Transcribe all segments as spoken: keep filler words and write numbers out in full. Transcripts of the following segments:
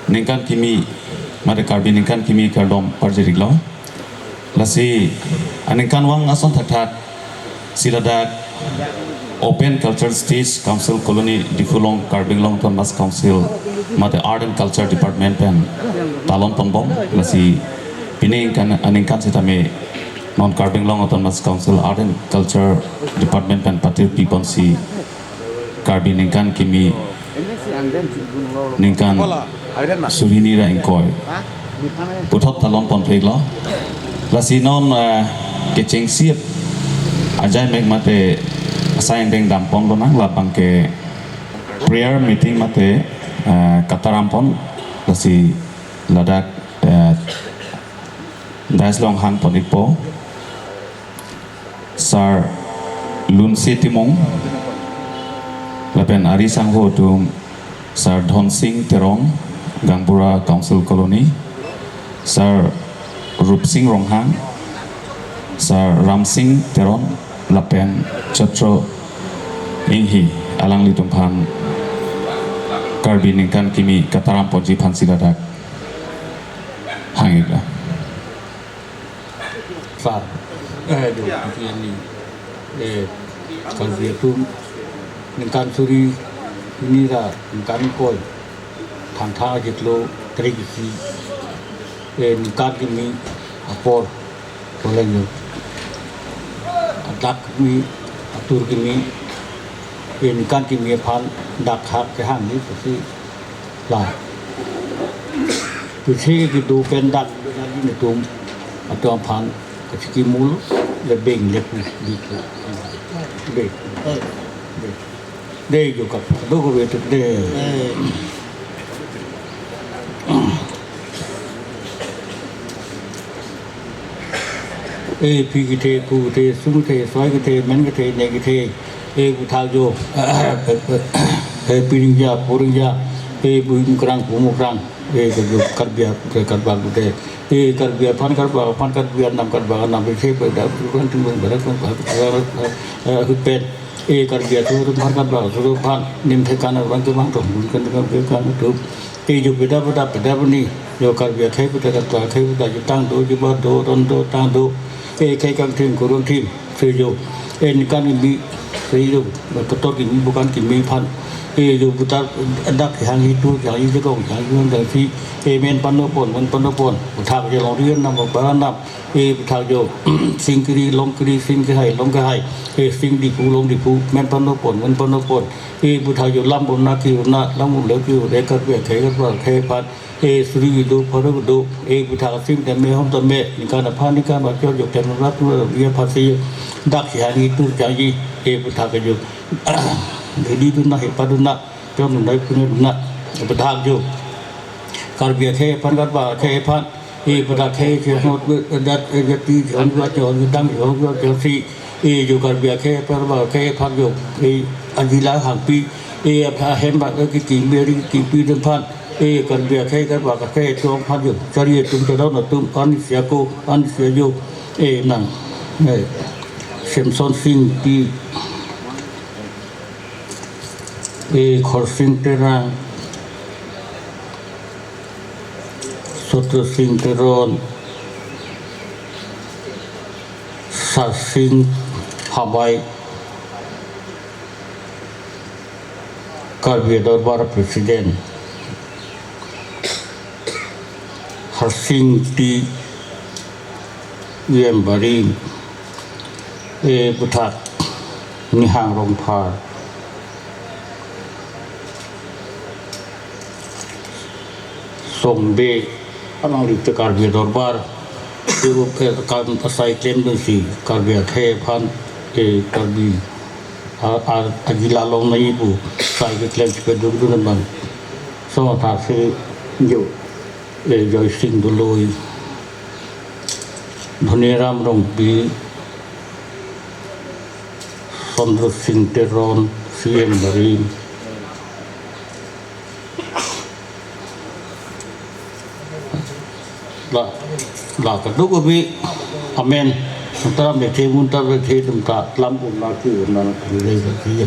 Ningkan kimi, mate Karbi ningkan kimi kardom parjiriklo. Lasi aningkanvang ason thakthak si ladak Open Culture Stage, Council Colony, Diphu along, Karbi Anglong Autonomous Council, mate Art and Culture Department pen talon ponbom. Lasi pini aningkan, aningkan sitame non Karbi Anglong Autonomous Council Art and Culture Department pen patir piponsi Karbi ningkan kimi, ningkan suri hini ra ingkoi puthot talon ponpiklo. Lasi non, eh, kechengsi ajai mek mate asai angdeng dampon lonang, labang ke prayer meeting mate, eh, kataram pon. Lasi ladak, eh, dais along hang pon-ikpo Sar Lunse Timung, lapen ari sangho atum Sar Dhonsing Teron, Gangbura Council Colony, Sar Rupsing Ronghang, Sar Ramsing Teron, lapen Chotro Inghi, alanglitum aphan Karbi ningkan kimi kataram ponji aphansi ladak hang-iklo. Sar, eh, do, ini, eh, Karbi atum ningkan suri hini ra ningkan ingkoi, thangthang ajiklo tarik isi, eh, ningkan kimi apor, koleng yo, adak kimi, atur kimi, eh, ningkan kimi aphan dak hak kehang ni pusi la. Pusi kedo pen dak nelitum atum aphan kachiki mul le beng le pu di pu. Be. Be. De jo kap do ko betu de. Eh, phi kethe, phu kethe, sum kethe, soi kethe, men kethe, ne kethe. Eh, puthak jo. Eh, piring ja, puring ja. Eh, bu krang, bu krang. Eh, ke jo Karbi, ke Karbi kethe. Eh, Karbi aphan, Karbi aphan, Karbi anam, Karbi anam, eh, se pe da, kan tung bang, bara kan, eh, hut pen. Eh, Karbi atum aphan, Karbi atum aphan, nim the kan, bang ke bang, tong, kan, kan, kan, kan, tu. Eh, jo peda peda peda puni, jo Karbi akhei peda kata akhei peda jo tang do, jo ba do, ron do, tang do. Eh, khei kangthim, kurung thim, se jo. Eh, ningkan kimi, se jo, ketor kimi, bukan kimi aphan. Eh, jo putar dak hang itu, hang itu kong, hang itu hang si. Eh, men pano pon, men pano pon. Puthak jo long rian nam, baran nam. Eh, puthak jo, sing kiri, long kiri, sing kehai, long kehai. Eh, sing Diphu, long Diphu, men pano pon, men pano pon. Eh, puthak jo lam bon na ki na, lam bon le ki, eh, Karbi akhei, Karbi akhei aphan. Eh, suri do, pharo do, eh, puthak asim tame, hom tame, ningkan aphan, ningkan bachor jo, tem rat, rat, bia phasi, dak si hani tu, janji, eh, puthak jo, didi tu na, hepa tu na, pion tu na, punya tu na, puthak jo. Karbi akhei aphan, Karbi akhei aphan, eh, puthak akhei, si hot, dat, eh, jati, si hot, jati, hot, dang, si hot, jati, si, eh, jo Karbi akhei, Karbi akhei aphan jo, eh, ajila hangpi, eh, apha hem ba, eh, ki kimbi, ki kimbi atum aphan, eh, Karbi akhei, Karbi akhei atum aphan jo, chari atum, chadon atum, an sia ko, an sia jo, eh, nang, eh, Samson Sing Ingti, eh, Khorsing Terang, Sotro Sing Teron, Sarsing Habai, Karbi Dorbar President, Harsing T, U M Barim, eh, puthak Nihang Rongphar, Songbe, alangli te Karbi Dorbar, ibu ke kam asai klemdunsi, Karbi akhei aphan, eh, Karbi, a, a, ajila long nangji pu, sai keklem si peduk dun bang. So, tha si jo, eh, Joysing Doloi, Dhoniram Rongpi, Chandra Sing Teron, C M Barim. La, la kadokave, amen. Antara mekhe muntar mekhe atum ta lam un na ki un na le le.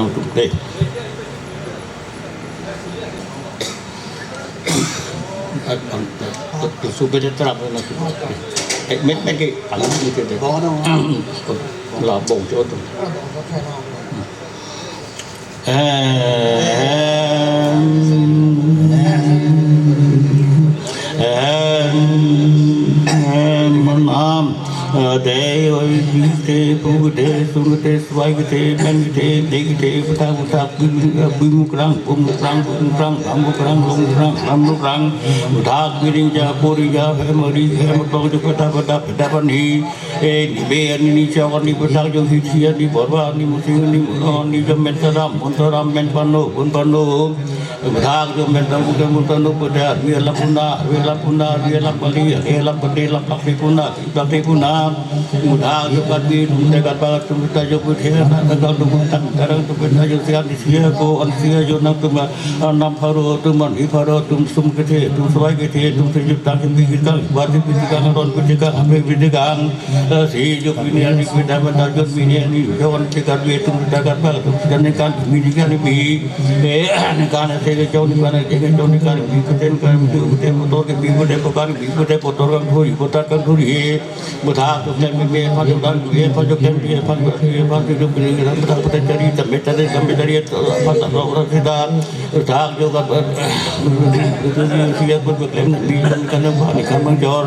Tang tuk deh. At ang tu sudah terang na tu. Eh, met met ke ang ni ke deh. La bong cho tu. Em, em, em, nam, eh, dei oi, dei te, pu te, sung te, svai te, pen te, dei te, putha, putha, bim, bim, krang, pum, krang, pum, krang, bam, krang, long, krang, bam, krang, putha, biring, ja, puri, ja, hem, ri, hem, tong, ju, peta, peta, peta, pani. Eh, ni be ani ni chawar ni puthak jo hithi ani borwa ani musing ani muno ani jo men taram, mun taram, men pano, mun pano. Puthak jo men taram, mun taram, mun pano, puthak, wi alam puna, wi alam puna, wi alam pali, wi alam pali, alam pakpi puna, pakpi puna. Puthak jo kat wi, tum te kat bagat, tum ta jo puthe, ta ta tum ta tarang, tum ta jo sian, sia ko, an sia jo nang tum, ah, nam pharo, tum an hi pharo, tum sum kethe, tum svai kethe, tum se jutang, tum bi jutang, ba tum bi jutang, ron bi jutang, ame bi jutang. Si juk bini ani kita bata juk bini ani jon kita bi tum kita kata tum kita nekan bini kan bi. Eh, nekan se ke jon nekan ke jon nekan bi kuten kan bi kuten motor ke bi kuten pokar bi kuten motor kan thuri kota kan thuri. Butha tuk kan bi pan juk kan bi pan juk kan bi pan juk bi pan juk bini kan butha kota cari tapi cari tapi cari apa tak orang kita. Butha juk kan itu dia siap berklaim bi kan kan bang jor.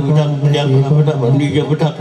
Bujang, bujang, bujang, bujang, bujang, bujang.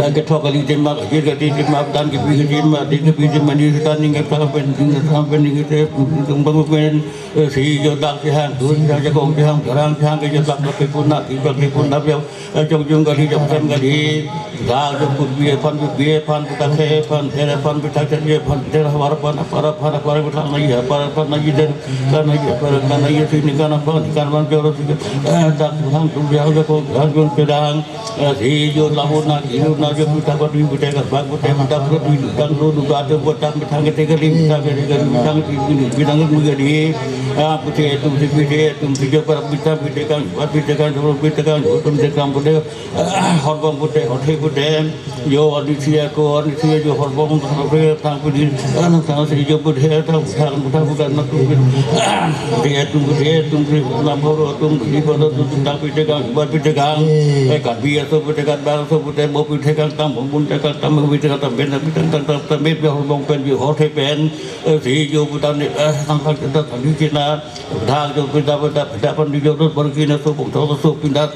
Eh, kethok kali tema, kajir kali tema, dan kepi kali tema, di kepi tema ni setan ning ketan pen, ning ketan pen, ning ketan, tung bang pen, eh, si jo dak si hang, tun si hang, jakong si hang, jarang si hang, ke jo dak dak kepun nak, kibak kepun nak, ya, eh, jong jong kali, jong sem kali, dak jong put bi, pan put bi, pan putak he, pan tere, pan putak tere, pan tere, hawar pan, apar pan, apar putak na iya, apar pan na iya, tere, kan na iya, apar kan na iya, sini kan apa, ni kan bang joro si, eh, dak si hang, tung si hang, jakong si hang, jong si hang. Eh, si jo lahun na, si jo na jo putak patwi putak karbak putak putak patwi tang lo duga tu putak methang kete kali methang kete kali methang kete kali methang kete kali. Ah, pute tum si pute tum si jo para putak putak kang, pat putak kang, jolo putak kang, jo tum si kang pute, ah, horbong pute, hothe pute. Jo ani si ako, ani si jo horbong tang pute, tang pute, ah, tang si jo pute, tang tang tang putak na tu pute. Ah, pute tum pute tum si na boro tum si boro tum tang putak kang, bat putak kang. Eh, Karbi aso pute, Karbak aso pute, bo pute kang tam, bo pute kang tam, bo pute kang tam, ben pute kang tam, tam, tam, ben, ben, horbong pen, bi hothe pen, eh, si jo putan ni, eh, tang tang kita tang di kita, dak jo kita, kita, kita pan di jo, terus baru kita so, pung so, so, pindah,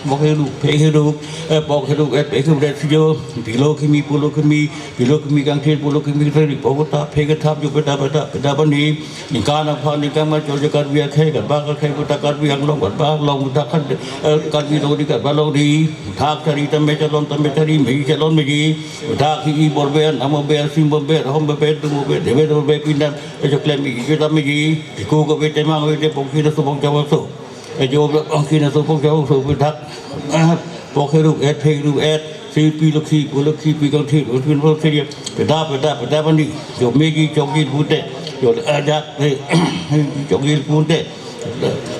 bok hidup, pe hidup, eh, bok hidup, eh, pe hidup, si jo, pilo kimi, pulo kimi, pilo kimi kangthir, pulo kimi kangthir, pok ta, pe kita, jo kita, kita, kita pan di, Ningkan aphan ningkan ma chorjo Karbi akhei, Karbak akhei puta Karbi Anglong, Karbak Anglong puta kan, eh, Karbi Anglong di, Karbak Anglong di. Dak chari tame chalon tame chari, meji chalon meji. Dak hi i borbe, nam borbe, sim borbe, hom borbe, tum borbe, debe borbe, pindam, eh, choklem meji, chutam meji. Iku ko bete mang bete pongki na supong chawang so. Eh, jo pongki na supong chawang so, dak, eh, pok heruk et, phe heruk et. Si pi lokhi, pu lokhi, pi kangthir, pi kangthir, pi kangthir, peda, peda, peda pandi. Jo meji chokji pute, jo ajak, eh, chokji pute.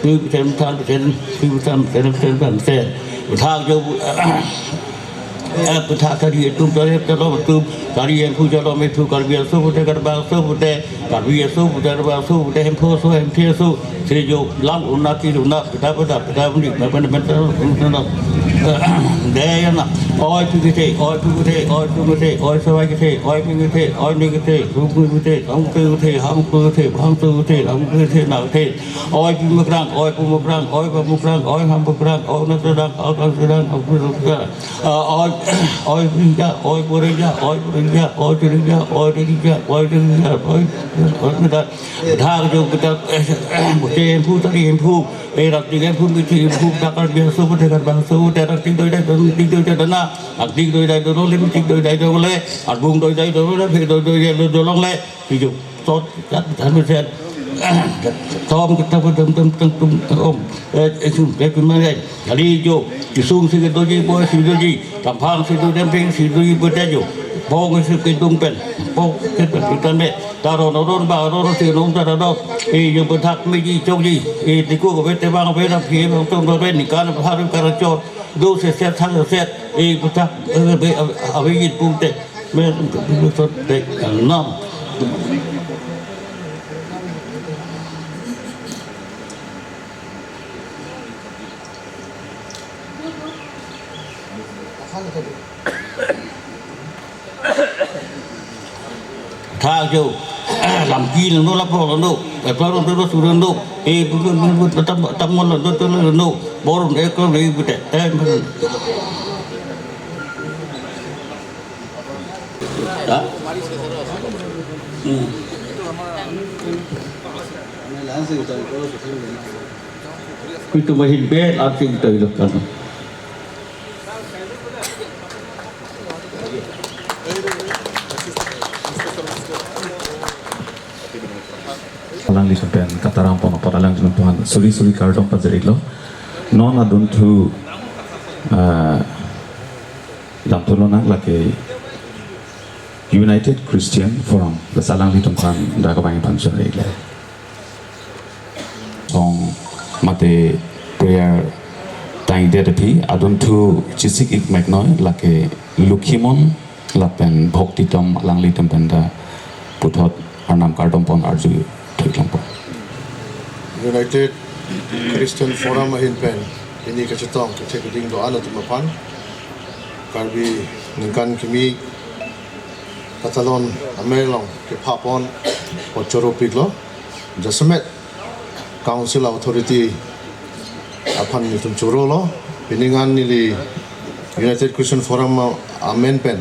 Pi puten than puten, pi puten than puten, than puten. Pethak jo, eh, pethak tadi etum, tadi etum, tadi etum, tadi etum, tadi etum, Karbi aso pute, Karbak aso pute, Karbi aso pute, Karbak aso pute, Hemphu aso, Hemthe aso, si jo lam una ki una, peta peta, peta puni, peta peta, peta peta. Dei ana, oi pu kethe, oi pu kethe, oi pu kethe, oi sawai kethe, oi pu kethe, oi ne kethe, ru pu kethe, ang pu kethe, ham pu kethe, bhang pu kethe, ram pu kethe, na kethe. Oi pu mukrang, oi pu mukrang, oi pa mukrang, oi ham mukrang, oi na sedang, oi kang sedang, oi pu mukrang. Ah, oi, oi pu ringja, oi pu ringja, oi pu ringja, oi pu ringja, oi pu ringja, oi pu ringja, oi, oi pu ringja. Dak jo kita, eh, eh, pute Hemphu tadi Hemphu. Eh, dak ting Hemphu, miti Hemphu, dak Karbi aso pute, Karbak aso pute, dak ting doi dai doi, ting doi dai dana, dak ting doi dai doi le, ting doi dai doi le, arbung doi dai doi le, phe doi doi le, dolong le, hijau, tot, kat, tan pesen. Tom kita pun dum dum tum tum om. Eh, eh, sum, eh, pun mangai. Kali jo, kisung si kedoji, boi si doji, kamphang si do demping si doji pute jo. Bong si kedung pen, bong si pen, pen, pen, pen. Taro no ron ba ron si nong taro no. E jo puthak meji chokji. E tiku ko bete bang be na phi bang tong do be ni kan har kar chot. Do se set thang set. E puthak, eh, be, ave yit pung te. Me, me, me, so te, nam. Thak jo, lamki nang no, lapo nang no, eplang nang no, suri nang no, eh, bu, bu, bu, bu, tam, tam, mon nang no, tam nang no, bor nang, eh, ko nang, bu, te, te, bu. Ya? Hmm. Itu mahin bel, arti kita hidup kan. Alang Pen kataram pon apot alanglitum aphan suri suri kardom pajir-iklo. Non adunthu, ah, damthu lonang, lake United Christian Forum, lasi alanglitum aphan dak abang aphan chonri-iklo. Song mate prayer tangdet aphi adunthu chesik-ik mek noi, lake Lokhimon lapen Bhoktitom, alanglitum pen ta puthot arnam kardom pon arju thek longpo. United Christian Forum ahin pen pini kachetong kethek keding do-an atum aphan Karbi ningkan kimi katalon amei along kepha pon apot choro-iklo. Jasemet Council Authority aphan nelitum chorolo. Pining an neli United Christian Forum amen pen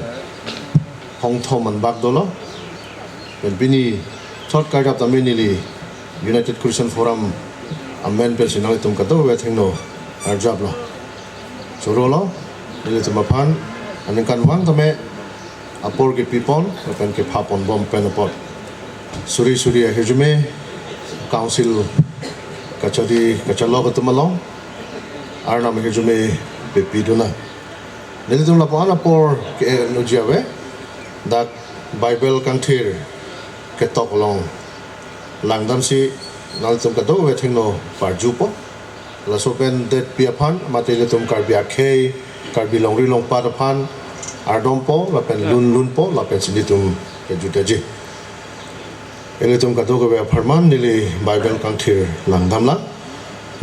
hongthom anbak dolo. Pen pini thot karjap tame neli United Christian Forum amen pensi nanglitum kadokave athengno arjaplo. Chorolo, nelitum aphan aningkanvang tame apor kepi pon lapen kepha pon bom pen apot suri suri ahirjume Council kachari kachalok atum along arnam ahirjume pepidun nang. Nelitum lapu-an apor ke-en unji ave, dak Bible kangthir ketok along langdamsi nanglitum kadokave athengno parjupo. Laso pen detpi aphan mate ilitum Karbi akhei, Karbi longri longpat aphan ardompo lapen lun lunpo lapensi nelitum kejut-ikji. Ilitum kadokave apharman neli Bible kangthir langdamlang.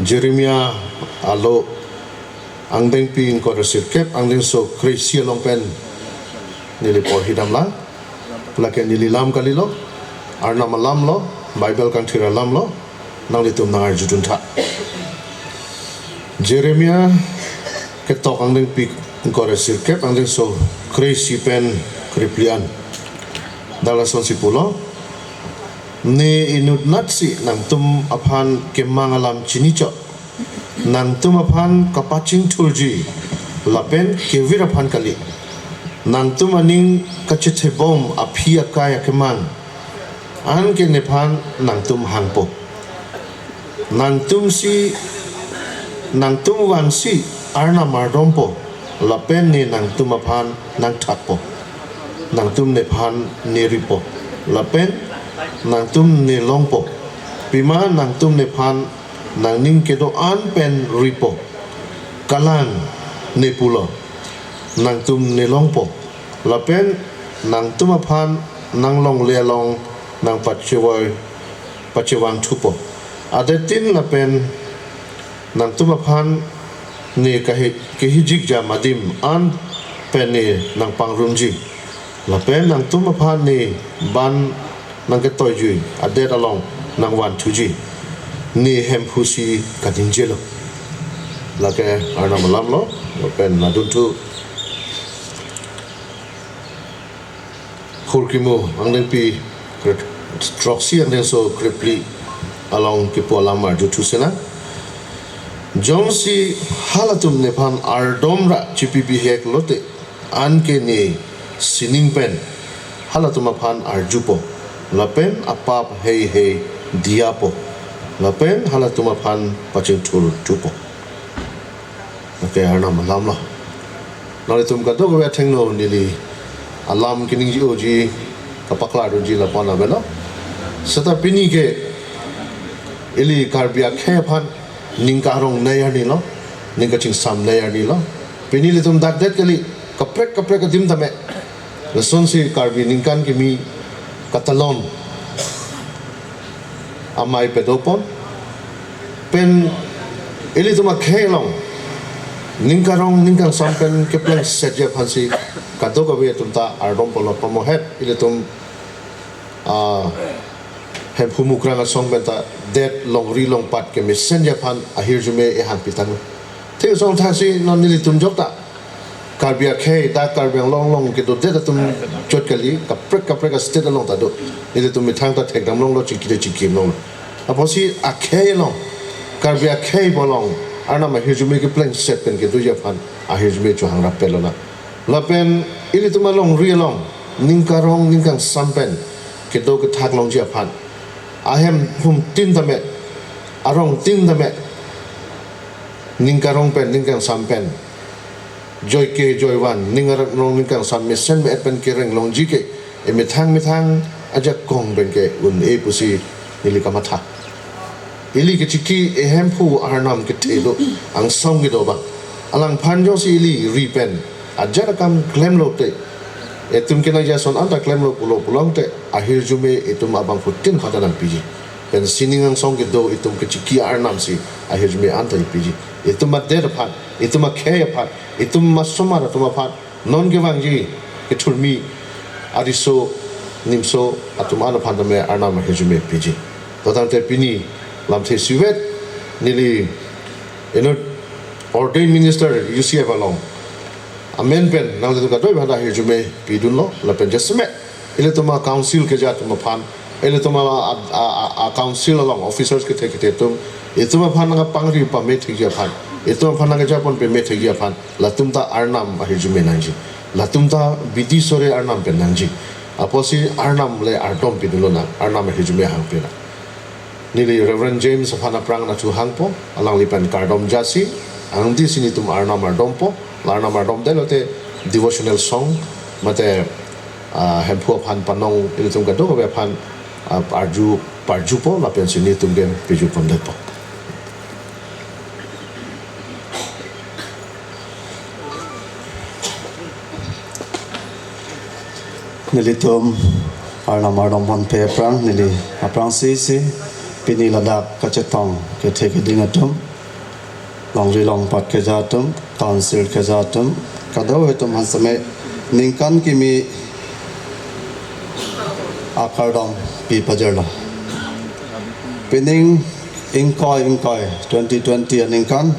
Jeremia alo angdengpi ingkoi ra sirkep angdengso kre-isi along pen neli porhidamlang. Lake neli lam kalilo, arnam alamlo, Bible kangthir alamlo, nanglitum nangarjudun tha. Jeremia ketok angdengpi ingkoi ra sirkep angdengso kre-isi pen krephli an. Dak lasonsi pulo, ne inutnatsi nangtum aphan kemang alam chinichot. Nangtum aphan kapachingthurji lapen kevir aphan kali. Nangtum aning kachethebom aphi akai akemang anke nephan nangtum hangpo. Nangtumsi, nangtum vangsi arnam ardompo lapen ne nangtum aphan nangthakpo. Nangtum nephan ne ripo lapen nangtum ne longpo. Pima nangtum nephan nangning kedo-an pen ripo. Kalang, ne pulo, nangtum ne longpo lapen nangtum aphan nanglongle along nangpachevoi pachevang thupo. Adetin lapen nangtum aphan ne kahi, kehijik jam adim an pen ne nangpangrumji. Lapen nangtum aphan ne ban nangketoijui adet along nangvanthuji. Ne Hemphusi kadingjelo. Lake arnam alamlo, lapen ladunthu Hurkimu angdengpi kret-, throksi angdengso krephli along kipu alam arjuthu sena. Jongsi halatum nephan ardom ra chipi bihek lote, anke ne sining pen halatum aphan arjupo, lapen apap heihei diyapo, lapen halatum aphan pachingthurthupo. Lake arnam alamlo. Nanglitum kadokave athengno neli alam keningje-oji kapaklardunji lapu-an avelo. Seta pini ke ili Karbi akhei aphan ning karong nei arnilo, ning kachingsam nei arnilo. Pini ilitum dakdet kali, kaprek kaprek adim tame. Lasonsi Karbi ningkan kimi katalon amei padopon. Pen ilitum akhei along ning karong ning kangsam pen keplengsetji aphansi kadokave atum ta ardom polo, pamohet ilitum, ah, Hemphu Mukrang asong pen ta det longri longpat kemesenji aphan ahirjume ehang pitang. Thik asong thasi non nelitum jok ta Karbi akhei, dak Karbi Anglong along kedodet atum chot kali, kaprek kaprek a-state along ta do. Nelitum methang ta thekdam longlo, chingki ta chingki longlo. Apotsi akhei along, Karbi akhei pu along arnam ahirjume keplengset pen kedoji aphan ahirjume chohang rap pelo na. Lapen ilitum alongri along ning karong ning kangsam pen kedo kethak longji aphan ahem hum tin tame, arong tin tame, ning karong pen, ning kangsam pen, joike joivan, ning arong ning kangsam mesen me-et pen kereng longji ke, emethang methang ajakong pen ke un-e pusi neli kamatha. Ili kechiki ehemphu arnam kethe do, angsong kedo abang. Alangphan jongsi ili ri pen ajat akam klemlo te, etum kenangji ason anta klemlo pulo pulote, ahirjume etum abangphutin phada nangpiji. Pensi ning angsong kedo etum kechiki arnam si ahirjume anta ipiji. Etum adet aphan, etum akhei aphan, etum asomar atum aphan, non kevangji kethurmi ariso nimso atum an aphan tame arnam ahirjume piji. Totangte pini lamthe isivet neli inut ordained minister U C F along amen pen nanglitum kadoi bhanda ahirjume pidunlo lapen jasemet ilitum a-council keja atum aphan, ilitum a, a, a, a, a-council along officers kethe kethe atum, itum aphan nangpangri pame thekji aphan, itum aphan nangkejapon pame thekji aphan, latum ta arnam ahirjume nangji, latum ta bidi sore arnam pen nangji. Apotsi arnam le ardom pidunlo nang, arnam ahirjume hang pina. Neli Reverend James aphan aphrang nathu hangpo, alangli pen kardom jasi, angdisi netum arnam ardompo, la arnam ardomde lote devotional song, mate, ah, hemphu aphan panong ilitum kadokave aphan, ah, arju, parjupo, lapensi netum ke pejupon detpo. Nelitum arnam ardom ponpe aphrang, neli aphrangsi si pini ladak kachetong kethe keding atum, longri longpat keja atum, council keja atum, kadokave atum aphan seme ningkan kimi akardom pi pajirlo. Pining ingkoi ingkoi twenty twenty aningkan,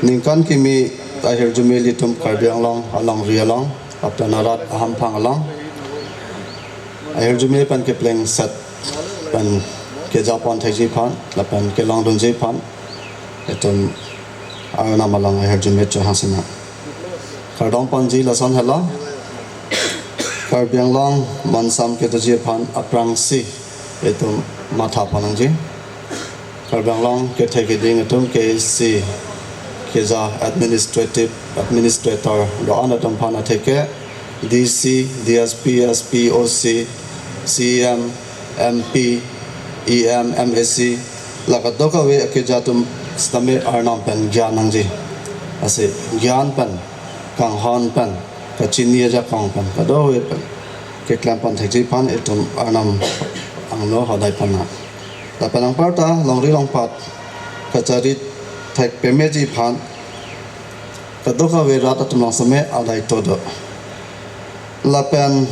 ningkan kimi ahirjume ilitum Karbi Anglong alongri along, lapen arat ahamphang along ahirjume pen keplengset pen kejapon thekji aphan, lapen kelongdunji aphan, itum arnam along ahirjume chohang sinang. Kardom ponji lason helo, Karbi Anglong monsam kedoji aphan aphrangsi itum matha pon nangji. Karbi Anglong kethe keding atum K A C keja administrative, administrator do-an atum aphan atheke D C, D S P, S P, O C, C E M, M P, E M, M A C, la kadokave akeja atum sitame arnam pen gyan nangji. Lasi gyan pen, kanghon pen, kachini ajakong pen, kadokave pen keklem pon thekji aphan itum arnam angno hodai pon nang. Lapen anparta longri longpat kachari thek pameji aphan kadokave rat atum along seme adai to do. Lapen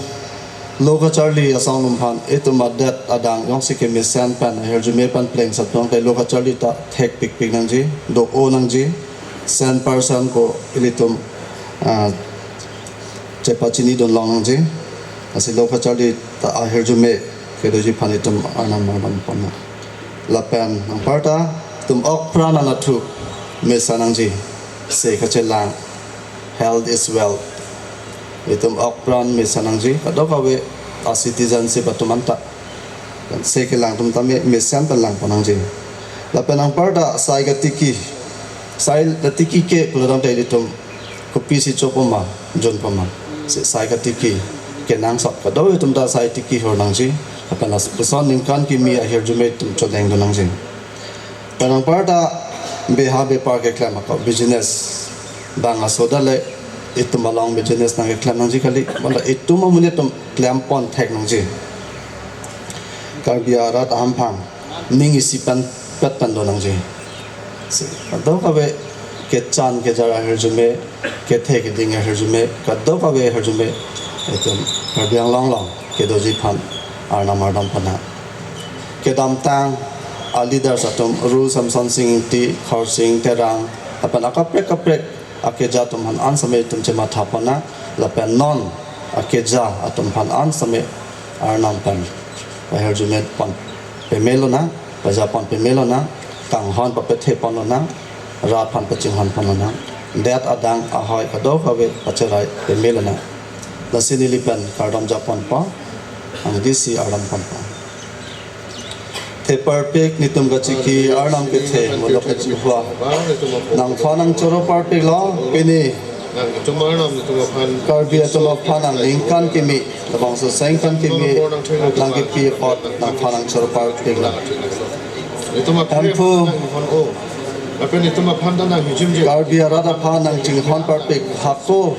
lo kacharli asong atum aphan itum adet adang jongsi kemesen pen ahirjume pen plengset tangte lo kacharli ta thekpikpik nangji, do-o nangji, cent percent ko ilitum, ah, chepachini dun long nangji. Lasi lo kacharli ta ahirjume kedoji aphan itum arnam ardom pon nang. Lapen anparta itum ok pran anatthu mesen nangji, se kachelang, health is wealth. Itum ok pran mesen nangji, kadokave a-citizenship atum anta, se kelang atum tame mesen pen lang pon nangji. Lapen anparta sai katiki, sai katiki ke pulo tangte ilitum kopisi chopoma, junpoma, se sai katiki kenangsot, kadokave atum ta sai tiki hor nangji. Lapen lapuson ningkan kimi ahirjume itum chodeng dun nangji. Lapen anparta beha bepar keklem ako business bang aso dale itum along business nangkeklem nangji kali. Bonta itum amonit atum klem pon thek nangji. Karbi arat ahamphang ning isi pen pet pen do nangji. Si, kadokave kechan kejar ahirjume, kethe keding ahirjume, kadokave ahirjume itum Karbi Anglong along kedoji aphan arnam ardom pon nang. Kedamtang a-leaders atum Ru Semsonsing Ingti, Khorsing Terang, lapen akaprek kaprek akeja atum aphan an seme itum chematha pon nang, lapen non akeja atum aphan an seme arnam pen ahirjume pon pamelo nang, pajapon pamelo nang, kanghon papethe ponlo nang, rat aphan pachinghon ponlo nang, det adang ahoi kadokave pacherai pamelo nang. Lasi neli pen kardom japonpo, angdisi ardom ponpo. Theparpik netum kachiki arnam kethe muluk kachihua. Nangphan nangchoro parpiklo pini. Nangtum arnam netum aphan. Karbi atum aphan nangningkan kimi, labangso sengkan kimi, nangkipi apot nangphan nangchoro parpiklo. Netum aphan Hemphu. Nangphan o. Lapen netum aphan ta nanghijimji. Karbi arat aphan nangchinghon parpik hako.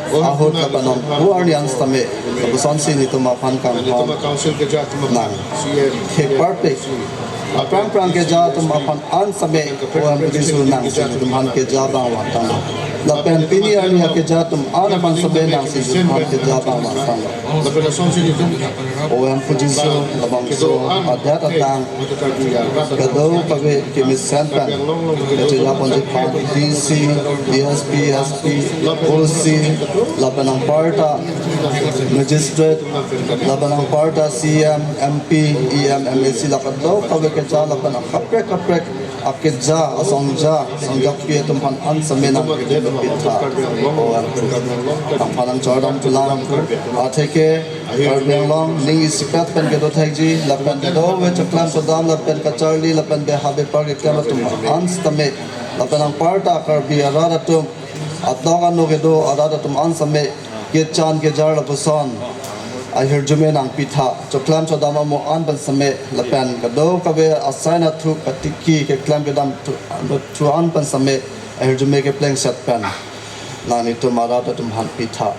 Ahut lapen nang puar ni an sitame, labangso ansi netum aphan kanghon. Netum a-council keja atum aphan. Nang. C M. Theparpik. Aphrang phrang keja atum aphan an sitame, O Hemphu Jisu nangsi netum aphan keja abang vantanglo. Lapen pini arni akeja atum an aphan sitame nangsi netum aphan keja abang vantanglo. Lapen lasonsi netum. O Hemphu Jisu, labangso adet atang, kadokave kemesen pen kachejapon aphan, D C, D S P, S P, O C, lapen anparta magistrate, lapen anparta C M, M P, E M, M A C, la kadokave keja lapen akaprek kaprek akeja, asongja, songjakpi atum aphan an sitame nangpitha. O Hemphu, nangphan nangchordam thulang. Atheke Karbi Anglong ning isipet pen kedo thekji, lapen kedo ave choklem chodam, lapen kacharli, lapen beha bepar keklem atum an sitame, lapen anparta Karbi arat atum, adok ano kedo arat atum an sitame, kechan kejar lapuson ahirjume nangpitha, choklem chodam amo an pen sitame, lapen kadokave asai anatthu katiki keklem kedam thu, thu an pen sitame, ahirjume keplengset pen nang netum arat atum aphan pitha.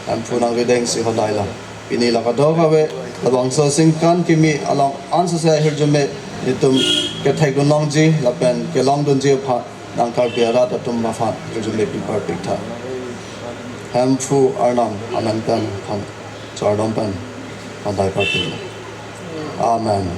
Hemphu nangrideng si hodai la. Pini la kadokave labangso sengkan kimi along ansose ahirjume netum kethekdun longji lapen kelongdunji aphan nang Karbi arat atum aphan ahirjume pi parpiktha. Hemphu arnam amen pen aphan chordom pen aphan dai parpik. Amen.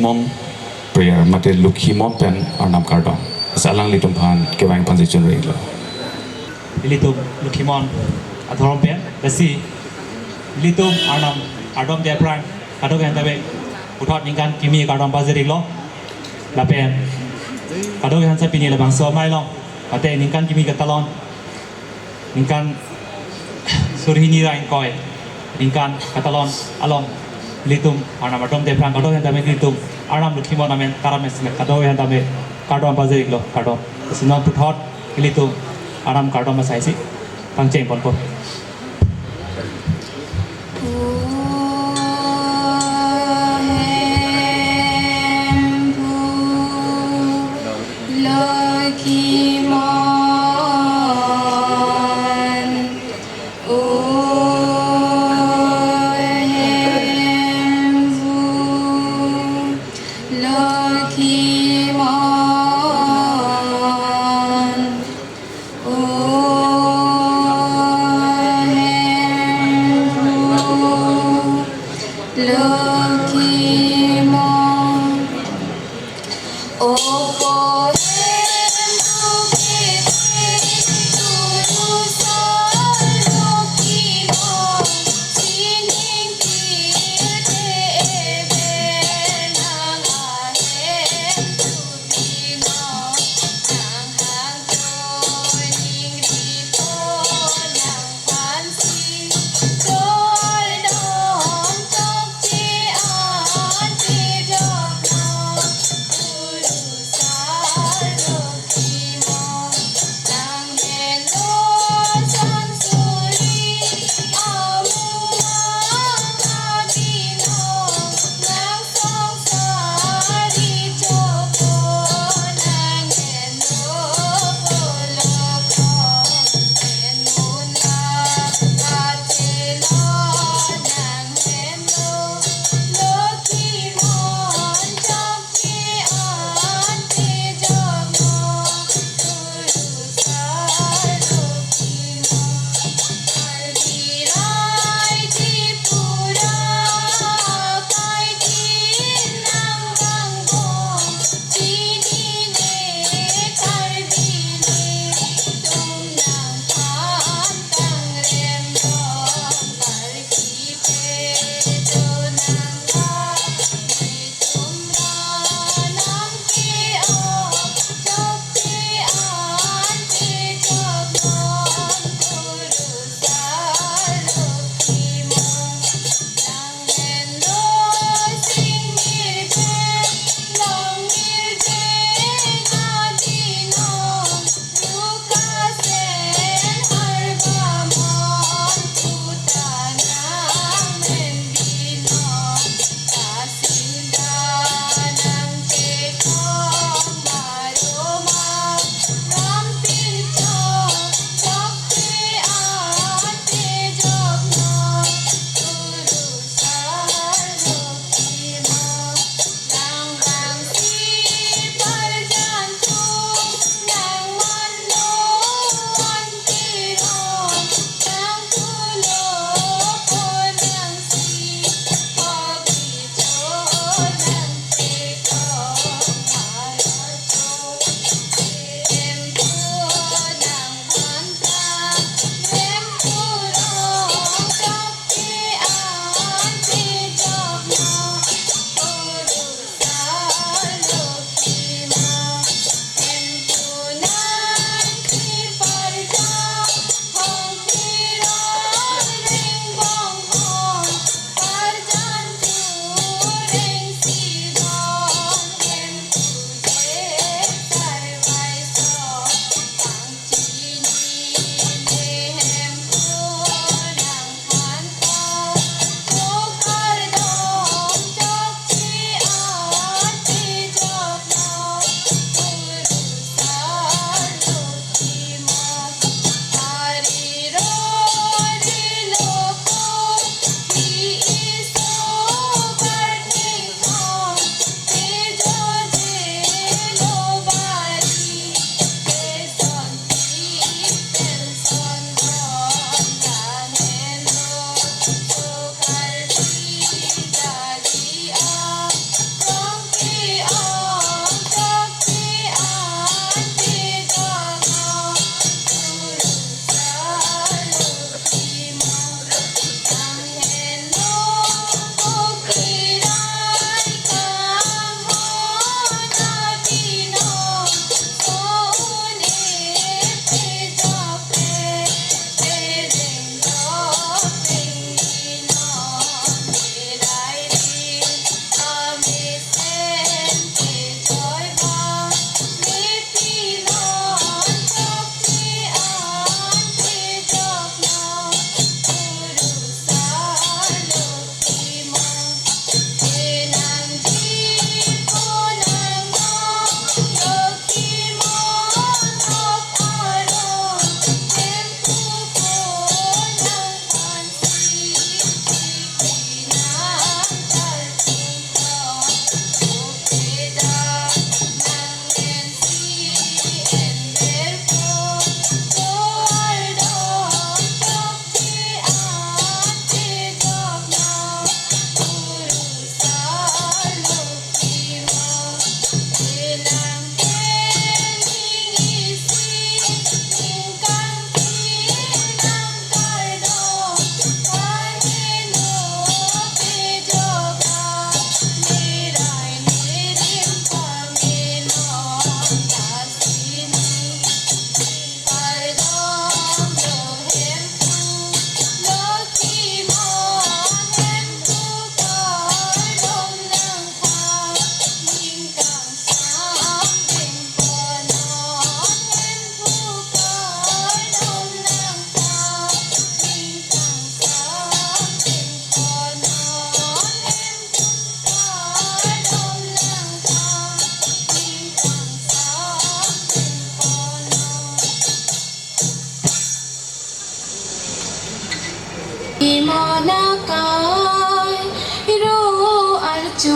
Mon prayer mate Lokhimon pen Arnam kardom. Lasi alanglitum aphan kevang phansi chunri lo. Ilitum Lokhimon adhorom pen, lasi ilitum Arnam kardom aphrang kadokave aphan tame puthot ningkan kimi kardom pajir-iklo. Lapen kadokave aphan si pini labangso amei along mate ningkan kimi katalon, ningkan suri hini ra ingkoi, ningkan katalon along ilitum Arnam kardom aphrang kadokave aphan tame ilitum Arnam Lokhimon amen, Taram amen si kadokave aphan tame kardom pajir-iklo, kardom. Lasi non puthot ilitum Arnam kardom asai si pangcheng ponpo.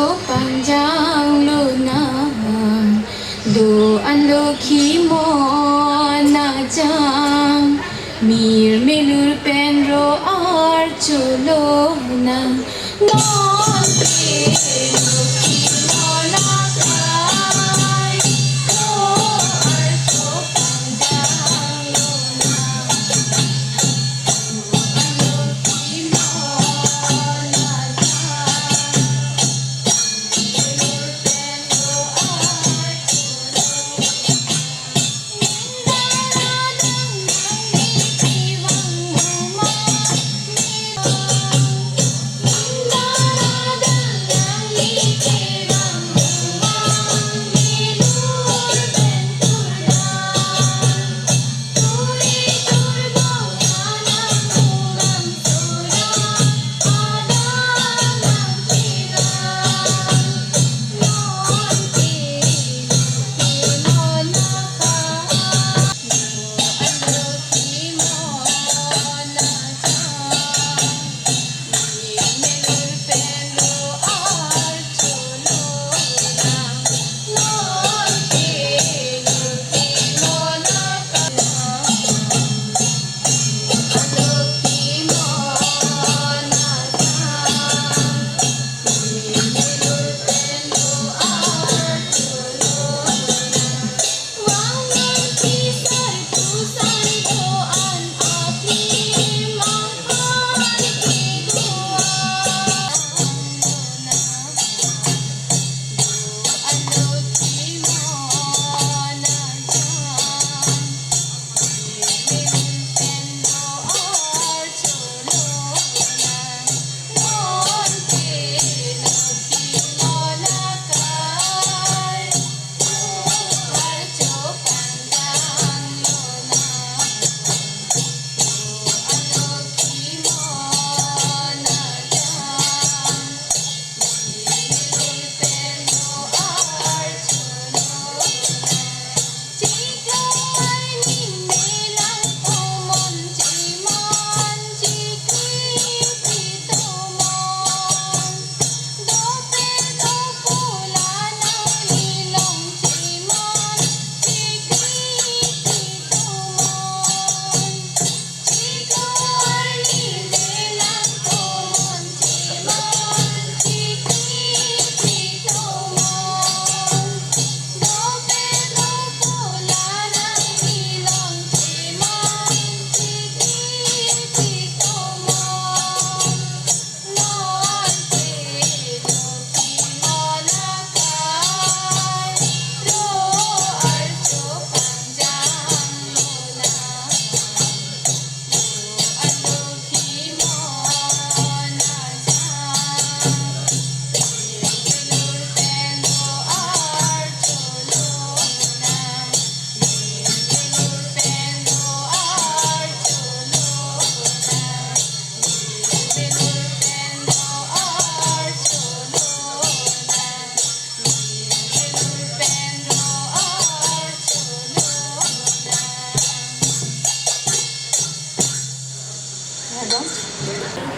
Pangjang lonang, do-an lokhi mon ajang, mir melur pen ro archo lonang, non ke lokhi mon akai, ro archo pangjang lonang.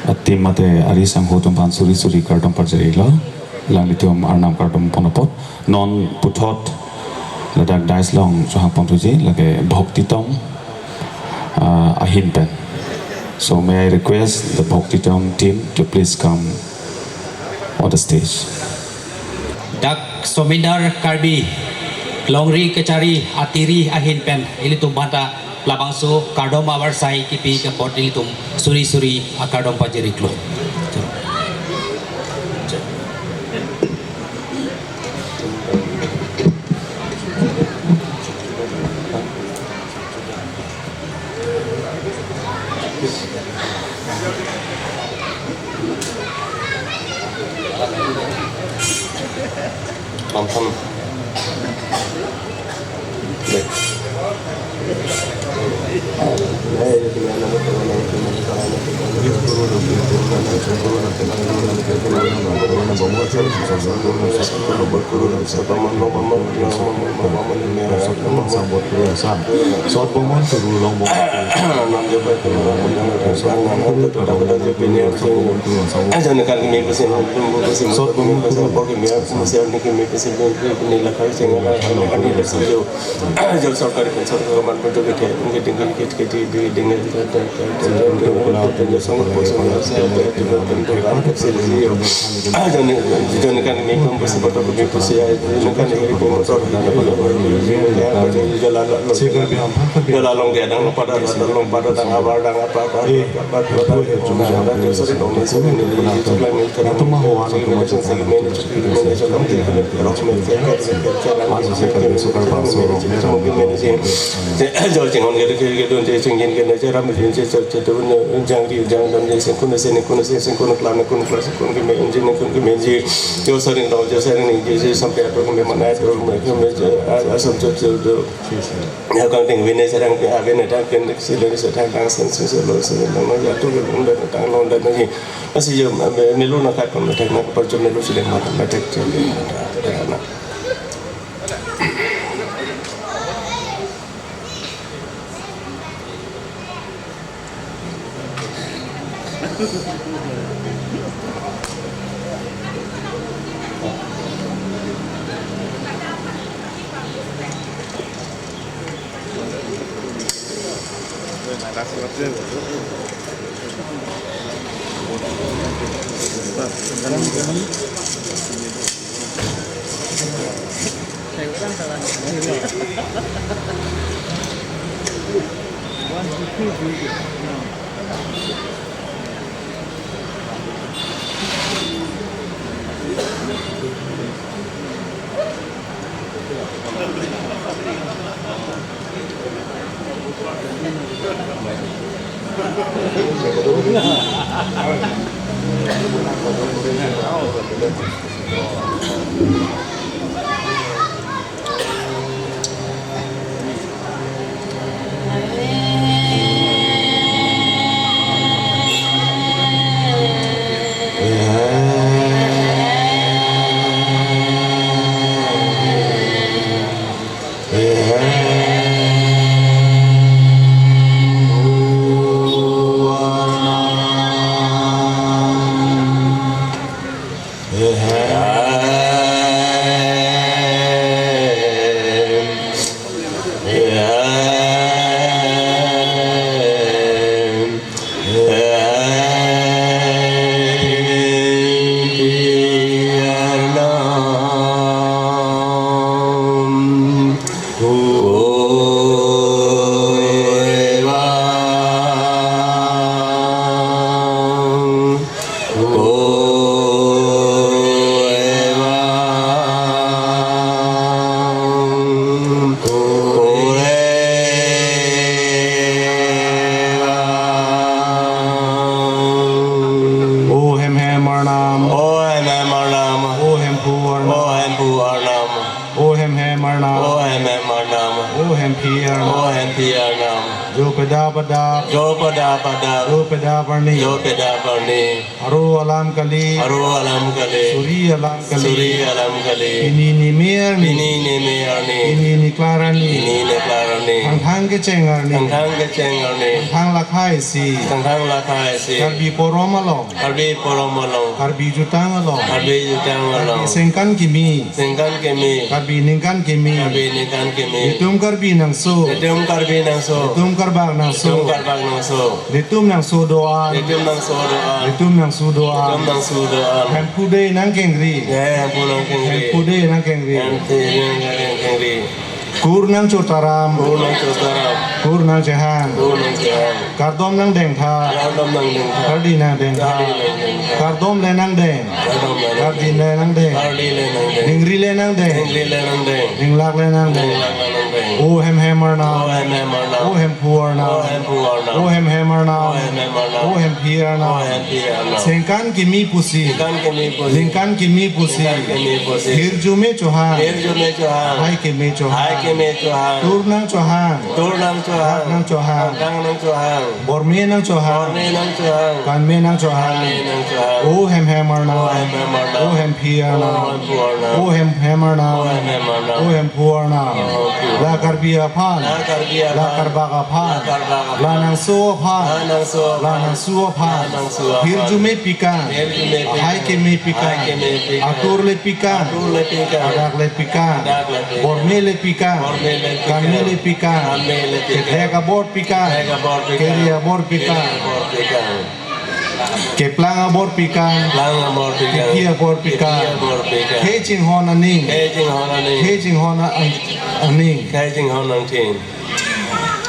Atim mate ari sangho atum aphan suri suri kardom pajirilo. Alanglitum arnam kardom pon apot. Non puthot ladak dais along chohang pon thuji lake Bhaktitom, ah, ahin pen. So may I request the Bhaktitom team to please come on the stage. Dak Somindar Karbi Longri Kachari Atiri ahin pen ilitum aphanta labangso kardom avarsai kipi ke apot ilitum suri suri akardom pajiriklo. Sot Bomon Turu Longbong. Sot Bomon Turu Longbong. Sot Bomon Turu Longbong. Joni kan ni pun pusi botol pun pusi ai, joni kan ni pun botol. Jala long dia dang pada dang long pada dang abar dang apa apa apa apa. Jor jing on gede gede gede don je jing yin gede je ram jing je je je don jang ri jang don je sing kun se ni kun se sing kun klam kun klam sing kun ke me jing kun ke me jing jo sering dong jo sering ni je je sampai atur ke me mana atur ke me ke me je asam jo jo jo ya kang ting vine serang pe avine ta pen si le se thang dang sen si se lo se lo ya tu ke long dan tang long dan ni asi jo me lu na ka kon me thang na ka par jo me lu si le ma ta me thek je na. O hemhem arnam. O hemhem arnam. O hemphu arnam. O hemphu arnam. O hemhem arnam. O hemhem arnam. O hemphi arnam. O hemphi arnam. Jo pada pada. Jo pada pada. Jo pada parni. Jo pada parni. Aro alam kali. Aro alam kali. Suri alam kali. Suri alam kali. Pini ni me arni. Pini ni me arni. Pini ni klar arni. Pini ni klar arni. Thangthang kecheng arni. Thangthang kecheng arni. Thangthang lakha isi. Thangthang lakha isi. Karbi porom along. Karbi porom along. Karbi jutang along. Karbi jutang along. Karbi sengkan kimi. Sengkan kimi. Karbi ningkan kimi. Karbi ningkan kimi. Netum Karbi nangso. Netum Karbi nangso. Netum karbak nangso. Netum karbak nangso. Netum nangso do-an. Netum nangso do-an. Netum nangso do-an. Netum nangso do-an. Hemphu de nangkengri. Ya, hemphu nangkengri. Hemphu de nangkengri. Hemphu de nangkengri. Kur nangchotaram. Kur nangchotaram. Kur nangchehang. Kur nangchehang. Kardom nangdengtha. Kardom nangdengtha. Kardi nangdengtha. Kardi nangdengtha. Kardom le nangdeng. Kardom le nangdeng. Kardi le nangdeng. Kardi le nangdeng. Ningri le nangdeng. Ningri le nangdeng. Ninglak le nangdeng. Ninglak le nangdeng. O hemhem arnam. O hemhem arnam. O hemphu arnam. O hemphu arnam. O hemhem arnam. O hemhem arnam. O hemphi arnam. O hemphi arnam. Sengkan kimi pusi. Sengkan kimi pusi. Ningkan kimi pusi. Ningkan kimi pusi. Hirjume chohang. Hirjume chohang. Hai keme chohang. Hai keme chohang. Tur nangchohang. Tur nangchohang. Dak nangchohang. Dak nangchohang. Borme nangchohang. Borme nangchohang. Kanme nangchohang. Kanme nangchohang. O hemhem arnam. O hemhem arnam. O hemphi arnam. O hemphu arnam. O hemhem arnam. O hemhem arnam. O hemphu arnam. O hemphu arnam. La Karbi aphan. La Karbi aphan. La Karbak aphan. La Karbak aphan. La Nangso aphan. La Nangso aphan. La Nangso aphan. La Nangso aphan. Hirjume pikang. Hirjume pikang. Hai keme pikang. Hai keme pikang. Atur le pikang. Atur le pikang. Adak le pikang. Adak le pikang. Borme le pikang. Borme le pikang. Kanme le pikang. Kanme le pikang. Kethek abor pikang. Kethek abor pikang. Keri abor pikang. Keri abor pikang. Keplang abor pikang. Keplang abor pikang. Kephi abor pikang. Kephi abor pikang. Khei chinghon aning. Khei chinghon aning. Khei chinghon a-, aning. Khei chinghon angthin.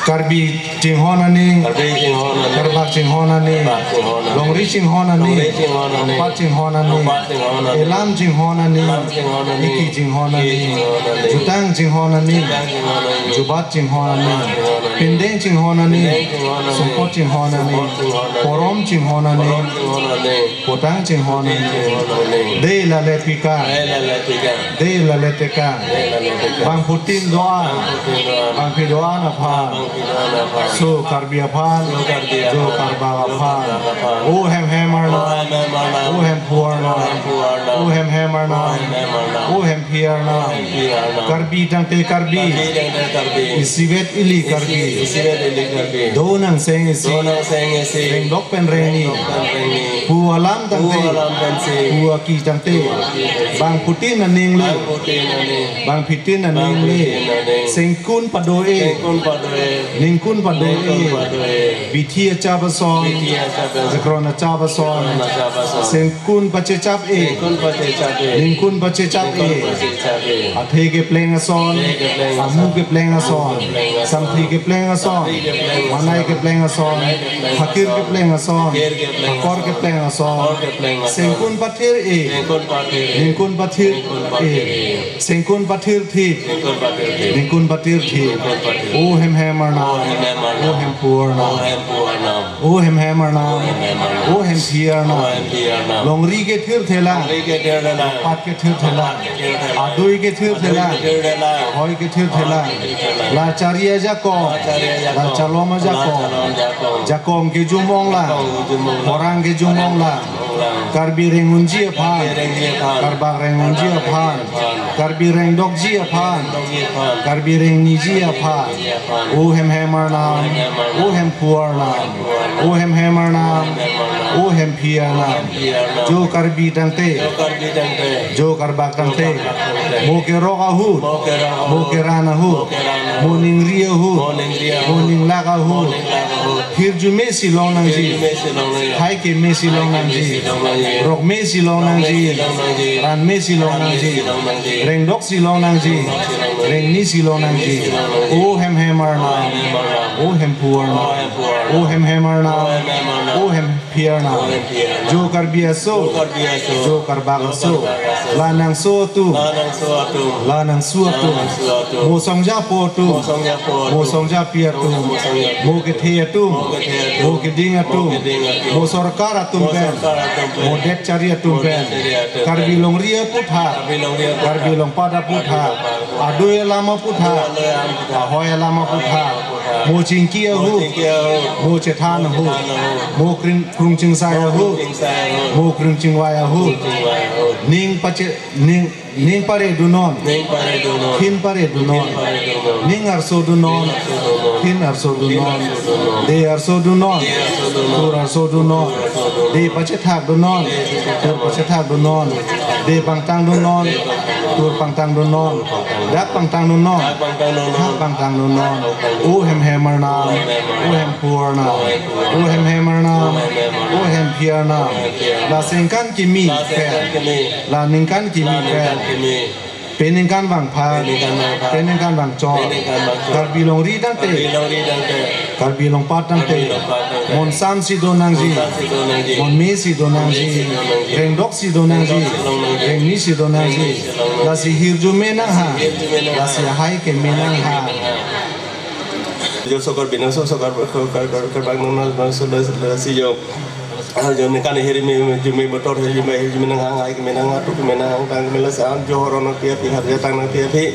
Karbi chinghon aning. Karbi chinghon aning. Karbak chinghon aning. Karbak chinghon aning. Longri chinghon aning. Longri chinghon aning. Longpat chinghon aning. Longpat chinghon aning. Elam chinghon aning. Elam chinghon aning. Eki chinghon aning. Eki chinghon aning. Jutang chinghon aning. Jutang chinghon aning. Jubat chinghon aning. Jubat chinghon aning. Pindeng chinghon aning. Pindeng chinghon aning. Sumpot chinghon aning. Sumpot chinghon aning. Porom chinghon aning. Porom chinghon aning. Potang chinghon aning. Potang chinghon aning. Dei lale pikang. Dei lale pikang. Dei lale tekang. Dei lale tekang. Bangphutin do-an. Bangphutin do-an. Bangphi do-an aphan. Bangphi do-an aphan. So Karbi aphan. So Karbi aphan. Jo Karbak aphan. Jo Karbak aphan. O hemhem arnam. O hemhem arnam. O hemphu arnam. O hemphu arnam. O hemhem arnam. O hemhem arnam. O hemphi arnam. O hemphi arnam. Karbi tangte Karbi. Karbi tangte Karbi. Isivet ili Karbi. Isi-, isivet ili Karbi. Do nangseng isi. Do nangseng isi. Rengdok pen rengni. Rengdok pen rengni. Pu alam tangte. Pu alam tangte. Pu aki tangte. Pu aki tangte. Bangphutin aning le. Bangphutin aning. Bangphitin aning le. Bangphitin aning. Sengkun pado-e. Sengkun pado-e. Ningkun pado-e. Ningkun pado-e. Bithi achap ason. Bithi achap ason. Jakron achap ason. Jakron achap ason. Sengkun pachechap-e. Sengkun pachechap-e. Ningkun pachechap-e. Ningkun pachechap-e. Athe kepleng ason. Athe kepleng ason. Amu kepleng ason. Amu kepleng ason. Samthi kepleng ason. Samthi kepleng ason. Manai kepleng ason. Manai kepleng ason. Hakir kepleng ason. Hakir kepleng ason. Hakor kepleng ason. Hakor kepleng ason. Sengkun pathir-e. Sengkun pathir-e. Ningkun pathir-e. Ningkun pathir-e. Sengkun pathir thip. Ningkun pathir thip. Ningkun pathir thip. Ningkun pathir thip. O hemhem arnam. O hemhem arnam. O hemphu arnam. O hemphu arnam. O hemhem arnam. O hemhem arnam. O hemphi arnam. O hemphi arnam. Longri kethirthelang. Longri kethirthelang. Longpat kethirthelang. Longpat kethirthelang. Adui kethirthelang. Adui kethirthelang. Hoi kethirthelang. Hoi kethirthelang. La chari ajakong. La chari ajakong. La chalom ajakong. La chalom ajakong. Jakong kejum onglang. Jakong kejum onglang. Horang kejum onglang. Karbi reng unji aphan. Karbi reng unji aphan. Karbak reng unji aphan. Karbi reng dokji aphan. Karbi reng dokji aphan. Karbi reng niji aphan. Niji aphan. O hemhem arnam. O hemhem arnam. O hemphu arnam. O hemhem arnam. O hemhem arnam. O hemphi arnam. O hemphi arnam. Jo Karbi tangte. Jo Karbi tangte. Jo Karbak tangte. Jo Karbak tangte. Mo kerok ahut. Mo kerok ahut. Mo keran ahut. Mo keran ahut. Mo ningri ahut. Mo ningri ahut. Mo ninglak ahut. Mo ninglak ahut. Hirjume si long nangji. Hirjume si long nangji. Hai keme si long nangji. Hai keme si long nangji. Rokme si long nangji. Rokme si long nangji. Ranme si long nangji. Ranme si long nangji. Rengdok si long nangji. Rengdok si long nangji. Rengni si long nangji. Rengni si long nangji. O hemhem arnam. O hemhem arnam. O hemphu arnam. O hemphu arnam. O hemhem arnam. O hemhem arnam. O hemphi arnam. O hemphi arnam. Jo Karbi aso. Jo Karbi aso. Jo Karbak aso. Jo Karbak aso. La nangso atum. La nangso atum. La nangso atum. La nangso atum. Mo songjapo atum. Mo songjapo atum. Mo songjapi atum. Mo songjapi atum. Mo kethe atum. Mo kethe atum. Mo keding atum. Mo keding atum. Mo sorkar atum pen. Mo sorkar atum pen. Mo det chari atum pen. Mo det chari atum pen. Karbi longri aputhak. Karbi longri aputhak. Karbi longpat aputhak. Karbi longpat aputhak. Adui alam aputhak. Adui alam aputhak. Ahoi alam aputhak. Ahoi alam aputhak. Mo chingki ahut. Mo chingki ahut. Mo chethan ahut. Mo chethan ahut. Mo kring, krung chingsai ahut. Mo kring chingsai ahut. Mo kring chingvai ahut. Mo kring chingvai ahut. Ning pache, ning Ning pare dunnon. Ning pare dunnon. Thin pare dunnon. Thin pare dunnon. Ning arso dunnon. Ning arso dunnon. Thin arso dunnon. Thin arso dunnon. Dei arso dunnon. Dei arso dunnon. Tur arso dunnon. Tur arso dunnon. Dei pachethak dunnon. Dei pachethak. Tur pachethak dunnon. Dei pangtang dunnon. Dei pangtang dunnon. Tur pangtang dunnon. Pangtang dunnon. Dak pangtang dunnon. Dak pangtang dunnon. Hak pangtang dunnon. Hak pangtang dunnon. O hemhem arnam. O hemhem arnam. O hemphu arnam. O hemhem arnam. O hemhem arnam. O hemhem arnam. O hemphi arnam. O hemphi arnam. La sengkan kimi. La sengkan pen. Kimi. La ningkan kimi. La ningkan pen. Kimi. Peningkan vangpha, Peningkan vangpha, peningkan vangchor, Peningkan vangchor, Karbi longri tangte, Karbi longri tangte, Karbi longpat tangte, Karbi longpat tangte, monsan si do nangji, monsan si do nangji, monme si do nangji, monme si do nangji, rengdok si do nangji, rengdok si do nangji, rengni si do nangji, rengni si do nangji, lasi hirjume nang ha, lasi hirjume nang ha, lasi ahai keme nang ha. Ahai keme nang ha. Jo sokor bina so sokor karbang nang nang so lasi jo. Ah, jo ne kan heri me, jo me motor heri me, heri me nang hang, ahai keme nang hang, atuk keme nang hang, tang keme lasi an jo horon nang pi aphi, harja tang nang pi aphi.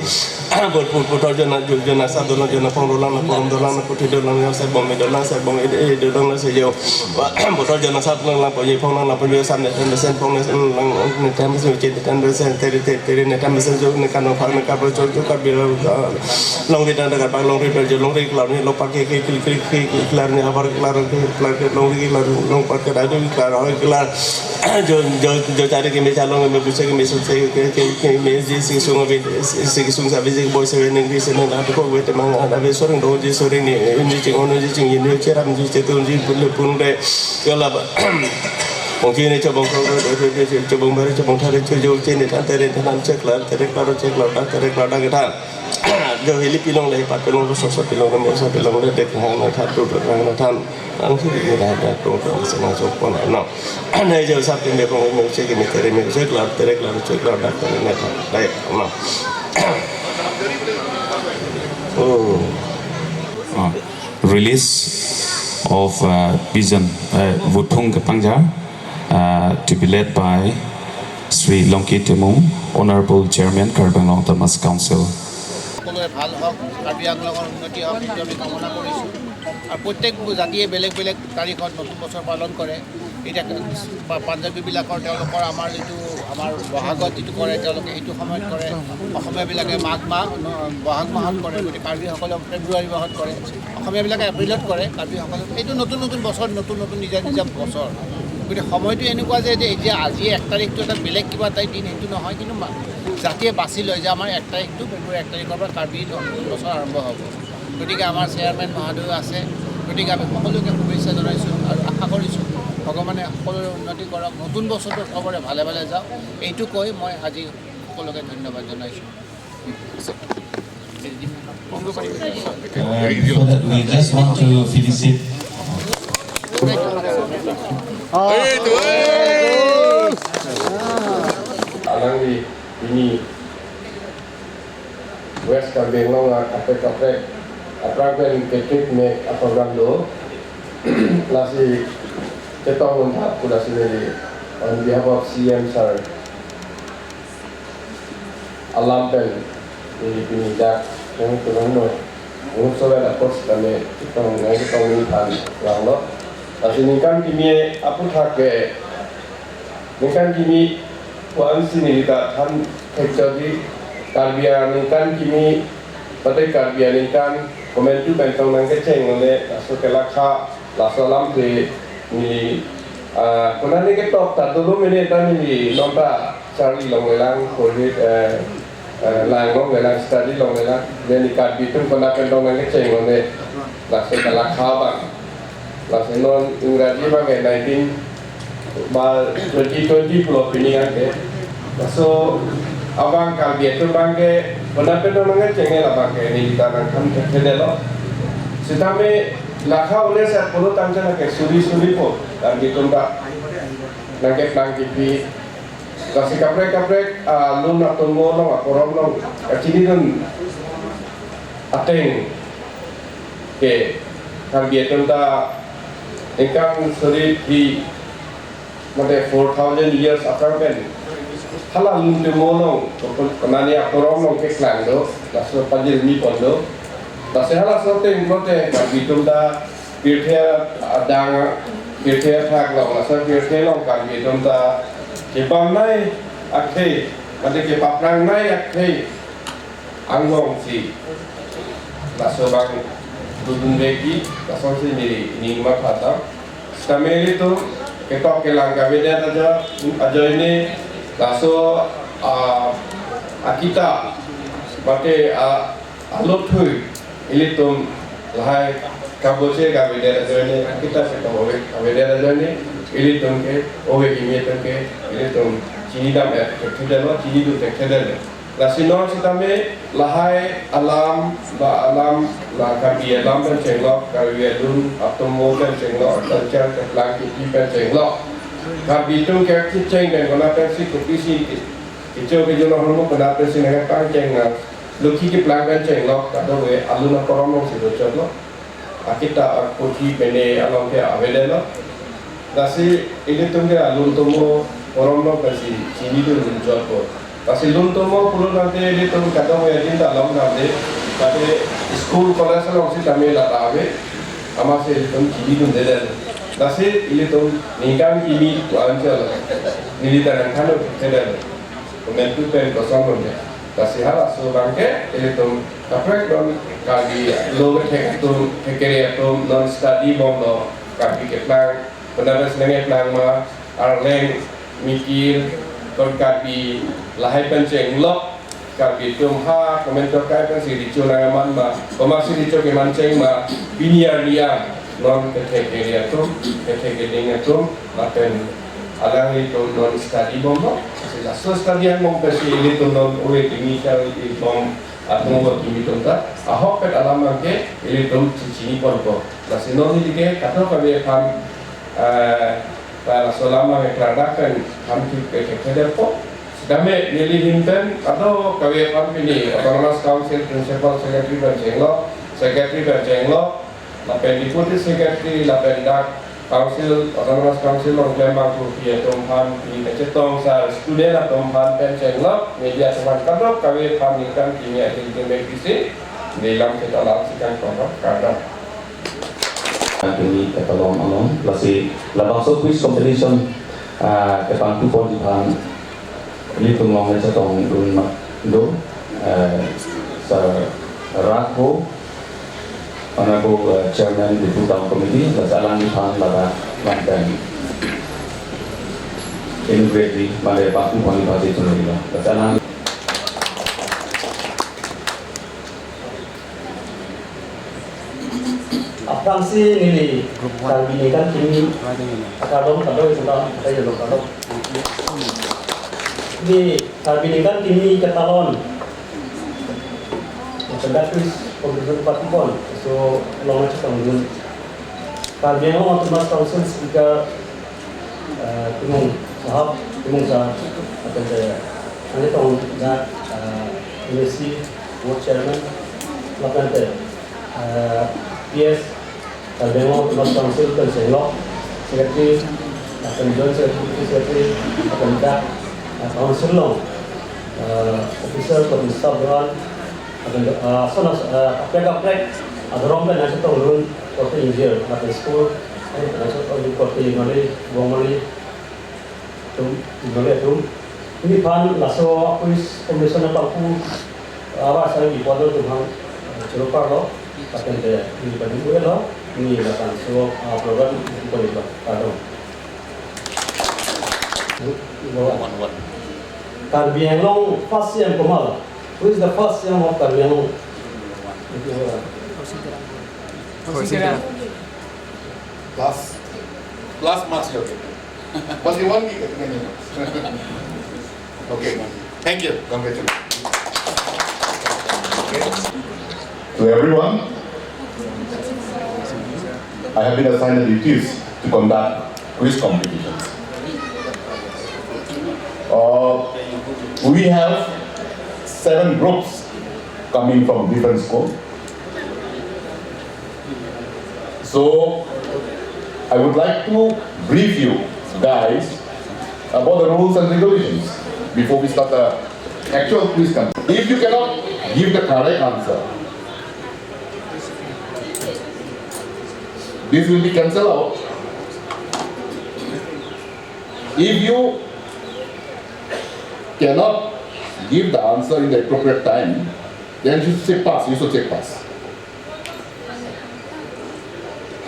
Bot put puthot jo na, jo, jo na sap dolang, jo na phong dolang, na porom dolang, na puthi dolang, na sap bom dolang, sap bom ide, ide dolang lasi jo. Puthot jo na sap dolang, lapu je phong lang, lapu je sap ne ten percent phong ne lang, ne ten percent je ten percent, teri, teri, teri ne ten percent jo ne kan phang ne karbang jo, jo karbang, ah, longri tang karbang, longri per jo, longri klar ne longpat ke, ke, ke, ke, ke, ke, klar ne havar klar, ke, klar ke, longri klar, longpat ke, dadu klar, hoi klar. Jo, jo, jo chari keme chalong keme buse keme suse ke, ke, keme ji si sung abi, si sung sabi ji boi se neng di se neng adu ko wete mang ada be soreng do ji soreng ni, ni ching ono ji ching yin ji cheram ji chetum ji pun pun de. Yola ba. Ong ji ne chobong ko, chobong bare chobong thare cho jo che ne than tere than cheklar, tere klar cheklar, dak tere klar dak than. Jo hili pilong le, pat pilong le, sosok pilong le, mosa pilong le, dek hang na than, tu hang na than. Ang hili ni dah dah tu tu senang sopon no. Ne jo sap tin de pong me che ke me tere me che klar tere klar che klar dak tere ne than. Dai no. Oh. Ah, release of, uh, Bijan, uh, Vothung Kepangja, uh, to be led by Shri Longki Timung, Honorable Chairman, Karbi Anglong Autonomous Council. সকলোৱে ভাল হওক, কাৰ্বি আংলঙৰ উন্নতি হওক, সেইটো আমি কামনা কৰিছোঁ। আৰু প্ৰত্যেক জাতিয়ে বেলেগ বেলেগ তাৰিখত নতুন বছৰ পালন কৰে। এতিয়া পা-, পাঞ্জাৱীবিলাকৰ, তেওঁলোকৰ আমাৰ যিটো, আমাৰ বহাগত যিটো কৰে, তেওঁলোকে সেইটো সময়ত কৰে। অসমীয়াবিলাকে মাঘ মাহ, ন-, বহাগ মাহত কৰে। গতিকে কাৰ্বিসকলে ফেব্ৰুৱাৰী মাহত কৰে। অসমীয়াবিলাকে এপ্ৰিলত কৰে। কাৰ্বিসকলে এইটো নতুন নতুন বছৰ, নতুন নতুন নিজা নিজা বছৰ। গতিকে সময়টো এনেকুৱা যে, যে এতিয়া আজি এক তাৰিখটো এটা বেলেগ কিবা এটা দিন, সেইটো নহয়, কিন্তু মা-, জাতিয়ে বাছি লয় যে আমাৰ এক তাৰিখটো, ফেব্ৰুৱাৰী এক তাৰিখৰ পৰা কাৰ্বি নতুন বছৰ আৰম্ভ হ'ব। গতিকে আমাৰ চেয়াৰমেন মহোদয় আছে, গতিকে আমি সকলোকে শুভেচ্ছা জনাইছোঁ আৰু আশা কৰিছোঁ ভগৱানে সকলোৰে উন্নতি কৰক, নতুন বছৰটো সকলোৰে ভালে ভালে যাওক। এইটো কৈ মই আজি সকলোকে ধন্যবাদ জনাইছোঁ। Uh, before that, we just want to felicitate. Alangli pini West Karbi Anglong akaprek kaprek aphrang pen picnic me aprogram do. Lasi chetong un thap pu lasi neli on behalf of C M sir alam pen neli pini dak nang tulang noi. Nung sobat apot kami chetong nang chetong ni pan lang lo. Lasi ningkan kimi aputhak ke ningkan kimi puan si neli ta than thek jadi Karbi aningkan kimi pate Karbi aningkan komentu bentong nang kecheng ole laso kelakha laso alam ke neli, ah, konane ketok ta dolo mene ta neli nonta charli longlelang covid, eh, eh, lang longlelang study longlelang neli Karbi atum kona bentong nang kecheng ole laso kelakha abang. Laso non Ingraji abang ke nineteen ba twenty twenty pulo pini abang ke. Laso abang Karbi atum abang ke pernah pernah nang cengel abang ke neli ta nang tham thekthe detlo. Sitame lakha ule sa pulo tangte nang ke suri suri po Karbi atum ta nang ke nang kipi. Lasi kaprek kaprek, ah, lun atum mo long aporom long kachinidun ateng ke Karbi atum ta ningkan suri phli mate four thousand years aphrang pen hala lun atum mo long, nani aporom long keklang do, laso pajirmi pon do. Lasi halaso ateng pulote Karbi atum ta pirthe adang, pirthe athak long, laso pirthe along Karbi atum ta kepamnei akhei, mate kepaprangnei akhei angbong si laso abang dodun vekji, laso si neli ning matha ta. Sitame ilitum ketok kelang kavedet ajo, ajoine laso, ah, akitap mate, ah, alothui ilitum lahai kaboche kavedet ajoine, akitap ketok ove kavedet ajoine ilitum ke ove kimi atum ke ilitum chinidam et thekthe detlo, chinidun thekthe detlo. Lasi non sitame lahai alam, ba alam, la Karbi alam pen chenglok, Karbi alun atum mo pen chenglok, culture keplang kipi pen chenglok. Karbi atum ke kecheng pen kona pensi kopisi ke, kecho kejo no hono kona pensi nangpangcheng na, lokhi keplang pen chenglok, kadokave alun aporom alongsi dochotlo. Akita aputhi pene along ke avedetlo. Lasi ilitum ke alun atum mo porom along pensi chinidun jotpo. Lasi lun atum mo pulo nangte ilitum kadokave adin ta along nangte, tate school college along sitame lata ave, amatsi ilitum chinidundedet. Lasi ilitum ningkan kimi pu-an chalo. Neli ta nangthan-o thedet. Komantu pen kosonlo ne. Lasi halaso abang ke ilitum kaprek non Karbi lo kethek atum, thekere atum non study bomlo, Karbi keplang, penabas nangkeplang ma, Arleng, Mikir, kon Karbi lahai pen chenglok, Karbi atum ha komantu akai pensi recho nangman ma, komatsi recho kemancheng ma, pini arni an non kethek area atum, kethek keding atum, lapen alanglitum non study bomlo, lasi laso study angbong pensi ilitum non ove kimi ta ibom atum ove kimi atum ta, ahokpet alam abang ke ilitum chechini ponpo. Lasi non neli ke kadokave aphan, eh, ta laso alam abang ke klardak pen thanpi ke kethekthedetpo. Sitame neli ahin pen kadokave aphan pini Autonomous Council Principal Secretary pen chenglok, Secretary pen chenglok, lapen Deputy Secretary, lapen dak Council, Autonomous Council along klembangphu atum aphan, pini kachetong sar student atum aphan pen chenglok, media atum aphan kadokave aphan ningkan kimi ahin keme kisi, neli lam seta lam si kangton, kardom. Kami ketalon along, lasi labangso quiz competition, ah, kepangthu ponji aphan, ilitum along le chetongdun ma do, eh, Sir Raghu, Honorable, eh, Chairman Diphu Town Committee, lasi alangliphan ladak lampen inaugurate ji, mane pangthu ponji aphan si chunri lo. Lasi alang Aphrangsi neli Karbi ningkan kimi akardom kado isunda kayo lo kado. Neli Karbi ningkan kimi ketalon. Sedak quiz competition patipon. So, along chetongdun. Karbi Anglong Autonomous Council Speaker, eh, Timung Sahab, Timung Sahab, lapen te, nangchetongdun, eh, M A C, Board Chairman, lapen te, eh, P S, Karbi Anglong Autonomous Council pen chenglok, Secretary, lapen Joint Secretary, Deputy Secretary, lapen dak, eh, Council along, eh, officer, lapen staff doan, lapen, eh, ason as-, eh, kaprek kaprek adhorom pen nangchetongdun korte ingjir, lapen school, eh, nangchetongdun korte Mali, Bongmali atum, Mali atum. Neliphan laso quiz competition apangthu, eh, abar sang ipon atum aphan, eh, choro parlo, lapen te neli padi buelo, neli labangso, eh, program ipon ipon, kardom. One, one. Karbi Anglong first C M komat? Who is the first C M of Karbi Anglong? Plus, plus marks you get. Only one we get many marks. Okay, thank you. Congratulations. To everyone, I have been assigned the duties to conduct quiz competitions. Uh, we have seven groups coming from different schools. So, I would like to brief you guys about the rules and regulations before we start the actual quiz competition. If you cannot give the correct answer, this will be cancelled out. If you cannot give the answer in the appropriate time, then you should say pass, you should say pass.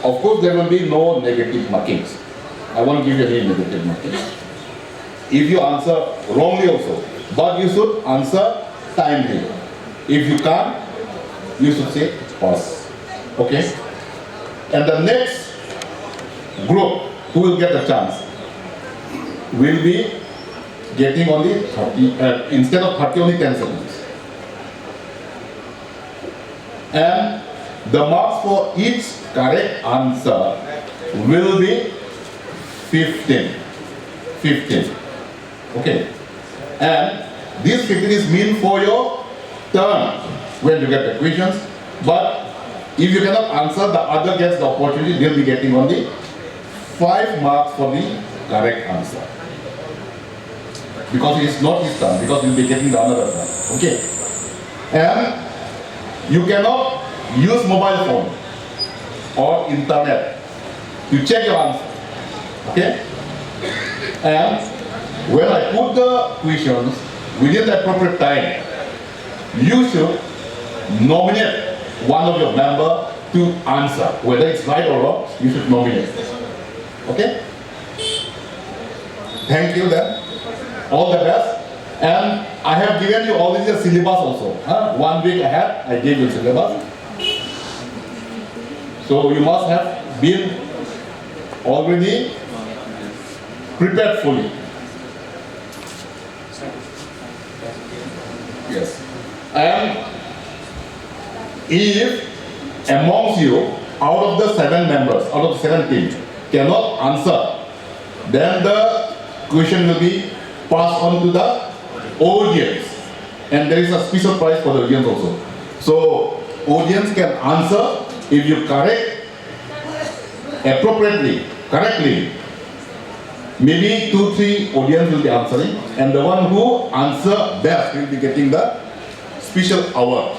Of course, there will be no negative markings. I won't give you any negative markings. If you answer wrongly also, but you should answer timely. If you can't, you should say pass. Okay? And the next group who will get the chance will be Getting only thirty, uh, instead of thirty, only ten seconds. And the marks for each correct answer will be fifteen. Fifteen. Okay. And this fifteen is meant for your turn when you get the questions. But if you cannot answer, the other gets the opportunity, they'll be getting only five marks for the correct answer. Because it's not his turn, because you'll be getting the another turn. Okay. And you cannot use mobile phone or internet to check your answer. Okay? And when I put the questions within the appropriate time, you should nominate one of your member to answer. Whether it's right or wrong, you should nominate. Okay? Thank you then. All the best. And I have given you already the syllabus also. Huh? One week ahead, I gave you syllabus. So you must have been already prepared fully. Yes. And if amongst you, out of the seven members, out of the seven teams, cannot answer, then the question will be passed on to the audience. And there is a special prize for the audience also. So, audience can answer if you correct appropriately, correctly. Maybe two, three audience will be answering, and the one who answer best will be getting the special award.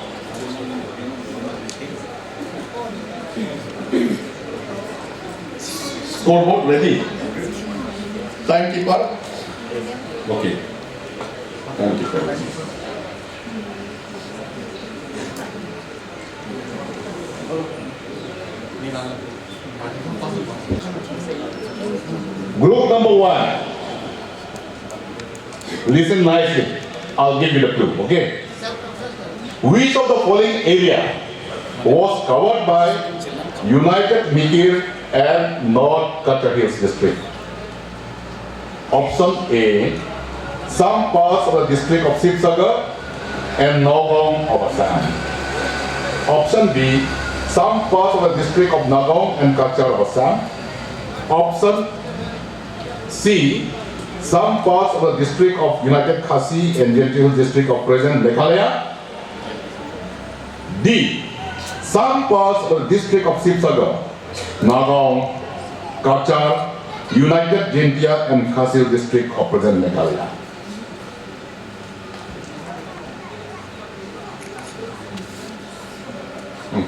Scoreboard ready? Timekeeper? Okay. Timekeeper ready. Group number one. Listen nicely. I'll give you the clue, okay? Which of the following area was covered by United Mikir and North Cachar Hills District? Option A, some parts of the district of Sibsagar and Nagaon of Assam. Option B, some parts of the district of Nagaon and Cachar of Assam. Option C, some parts of the district of United Khasi and Jaintia Hills District of present Meghalaya. D, some parts of the district of Sibsagar, Nagaon, Cachar, United Jaintia and Khasi Hills District of present Meghalaya. Hmm.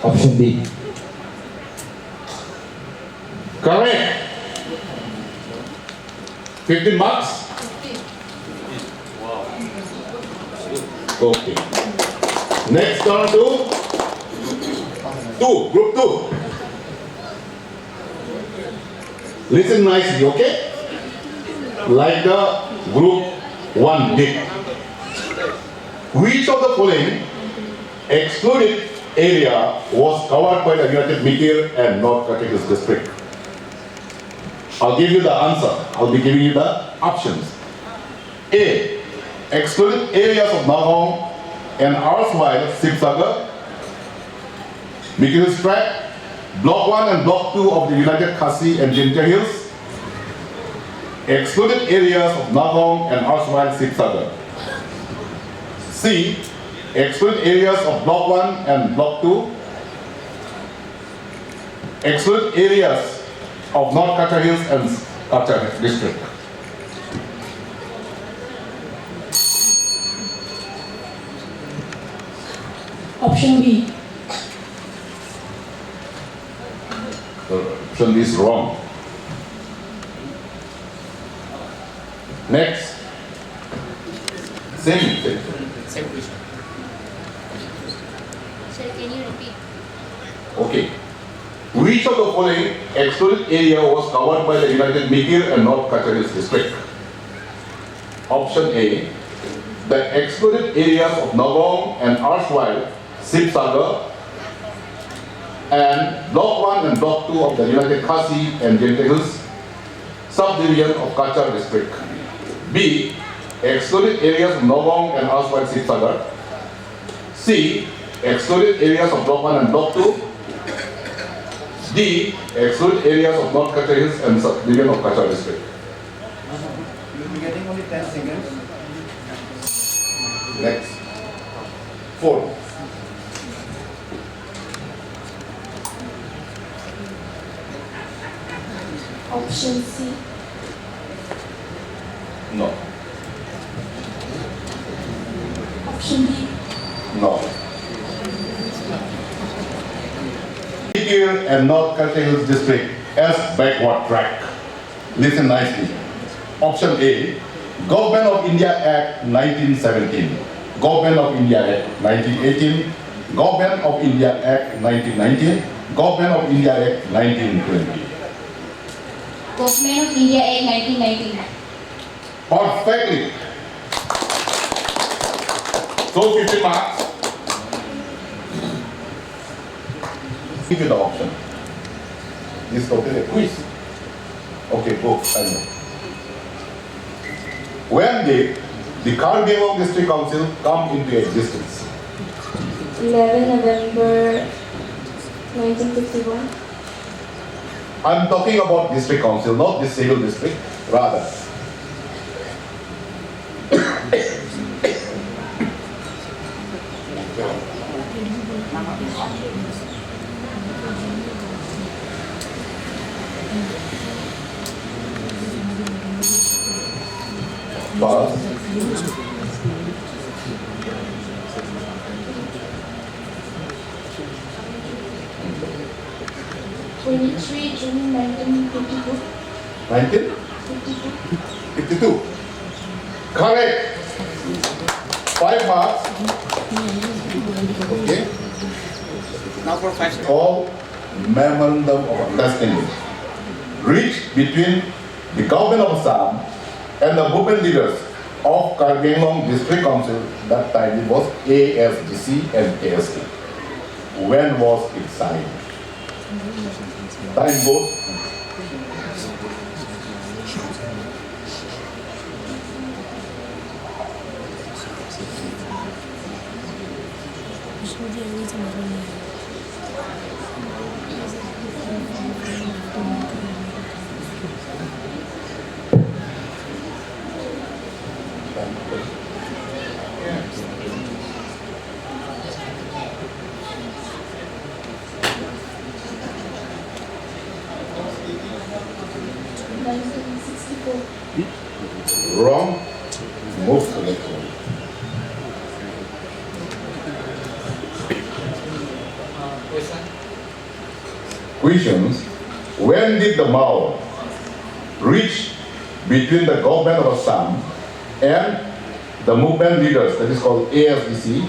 Option B. Correct. Fifteen marks? Okay. Next turn to two, group two. Listen nicely, okay? Like the group one did. Which of the following excluded area was covered by the United Mikir and North Cachar Hills District? I'll give you the answer. I'll be giving you the options. A, excluded areas of Nagaon and erstwhile Sibsagar, Mikir Hills Tract, Block one and Block two of the United Khasi and Jaintia Hills, excluded areas of Nagaon and erstwhile Sibsagar. C, excluded areas of Block one and Block two, excluded areas of North Cachar Hills and Cachar District. Option B. Uh, option B is wrong. Next. Same, same. Same question. Sir, can you repeat? Okay. Which of the following excluded area was covered by the United Mikir and North Cachar Hills District? Option A, the excluded areas of Nagaon and erstwhile Sibsagar. and Block one and Block two of the United Khasi and Jaintia Hills Subdivision of Cachar District. B, excluded areas of Nagaon and erstwhile Sibsagar. C, excluded areas of Block one and Block two. D, excluded areas of North Cachar Hills and Subdivision of Cachar District. You'll be getting only ten seconds. Next. Four. Option C. No. Option D. No. Treaty and North Cachar Hills District as backward tract. Listen nicely. Option A, Government of India Act nineteen seventeen, Government of India Act nineteen eighteen, Government of India Act nineteen nineteen, Government of India Act nineteen twenty. Government of India Act nineteen nineteen. Perfectly. So fifty marks. Give you the option. This is totally a quiz. Okay, go. I know. When did the Karbi Anglong District Council come into existence? Eleven November nineteen fifty-one. I'm talking about district council, not the civil district, rather. Pass. Twenty-three June nineteen fifty-two. Nineteen? Fifty-two. Fifty-two. Correct. Five marks. Okay. Now for five. Called Memorandum of Understanding, reached between the Government of Assam and the movement leaders of Karbi Anglong District Council, that time it was A S D C and K S A. When was it signed? Time goes. Nineteen sixty-four. Wrong. Move to next one. Questions. When did the Mao reach between the government of Assam and the movement leaders, that is called A S D C,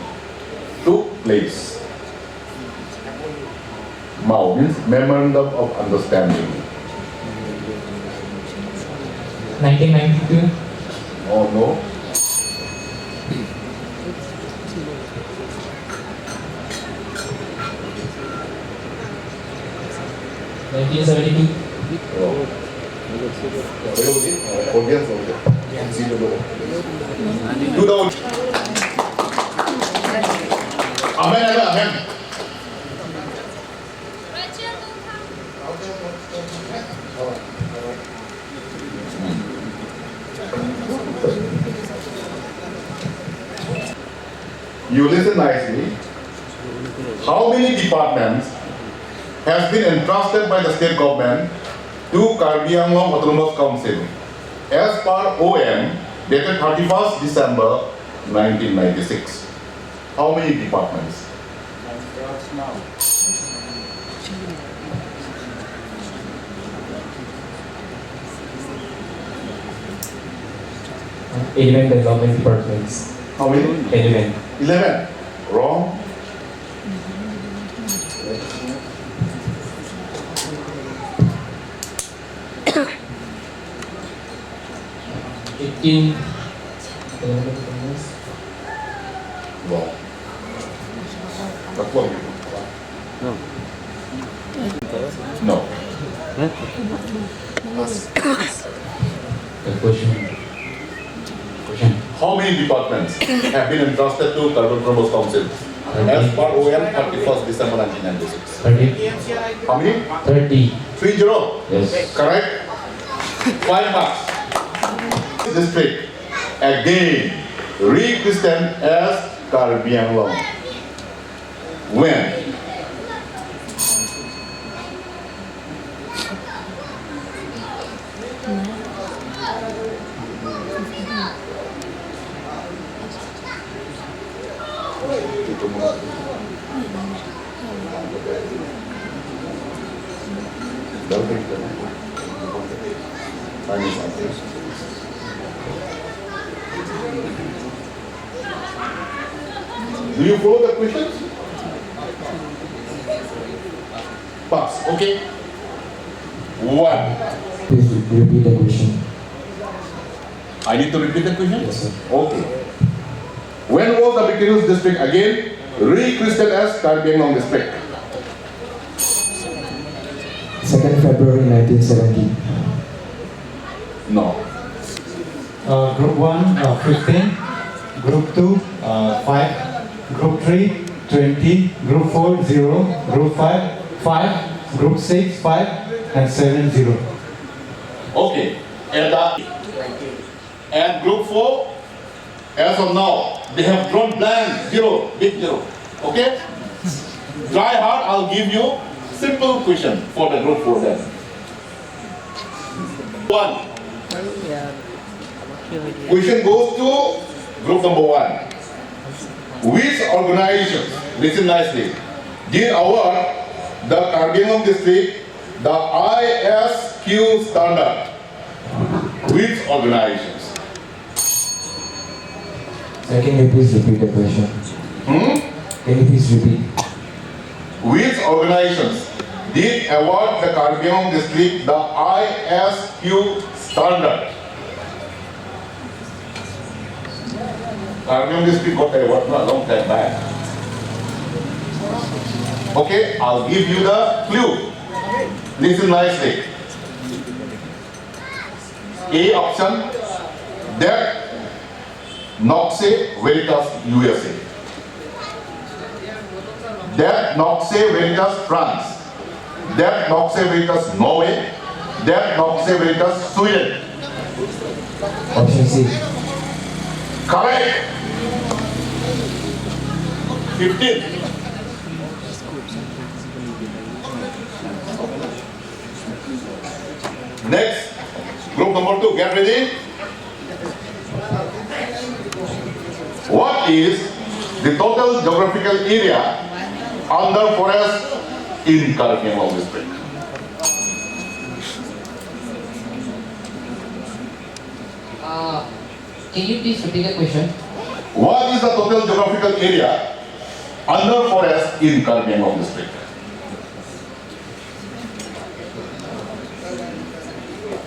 took place? Mao means Memorandum of Understanding. Nineteen ninety-two. Oh no. Nineteen seventy-two. Oh. Audience, audience. Two down. Amen, amen, amen. You listen nicely. How many departments has been entrusted by the state government to Karbi Anglong Autonomous Council as per O M dated thirty-first December nineteen ninety-six? How many departments? Eleven development departments. How many? Eleven. Eleven. Wrong. Eighteen. Wrong. That one. No. The question. Question. How many departments have been entrusted to Karbi Autonomous Council as per O M thirty-first December nineteen ninety-six? Thirty. How many? Thirty. Three zero? Yes. Correct. Five marks. District again re-christened as Karbi Anglong. When? Do you follow the questions? Pass. Okay. One. Please repeat the question. I need to repeat the question? Yes, sir. Okay. When was the Bikaner district again re-christened as Karbi Anglong district? Second February nineteen seventy. No. Uh, group one, uh, fifteen, group two, uh, five, group three, twenty, group four, zero, group five, five, group six, five, and seven, zero. Okay. And, uh, and group four, as of now, they have drawn blank, zero, big zero. Okay? Try hard, I'll give you simple question for the group four then. One. Question goes to group number one. Which organization, listen nicely, did award the Karbi Anglong district the I S Q standard? Which organizations? Sir, can you please repeat the question? Hmm? Can you please repeat? Which organizations did award the Karbi Anglong district the I S Q standard? Karbi Anglong district got the award, no, a long time back. Okay, I'll give you the clue. Listen nicely. A option, Daet Nokse Veritas U S A. Daet Nokse Veritas France. Daet Nokse Veritas Norway. Daet Nokse Veritas Sweden. Option C. Correct. Fifteen. Next, group number two, get ready. What is the total geographical area under forest in Karbi Anglong district? Uh, can you please repeat the question? What is the total geographical area under forest in Karbi Anglong district?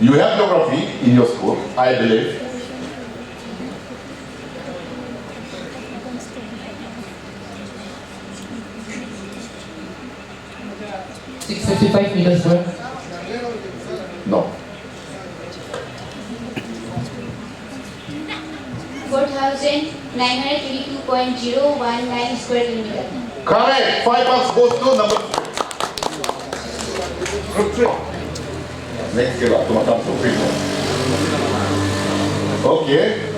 You have geography in your school, I believe. Six fifty-five meters square. No. Four thousand nine hundred twenty-two point zero one nine square kilometer. Correct. Five marks goes to number group three. Next, kila, tuma tam so free. Okay.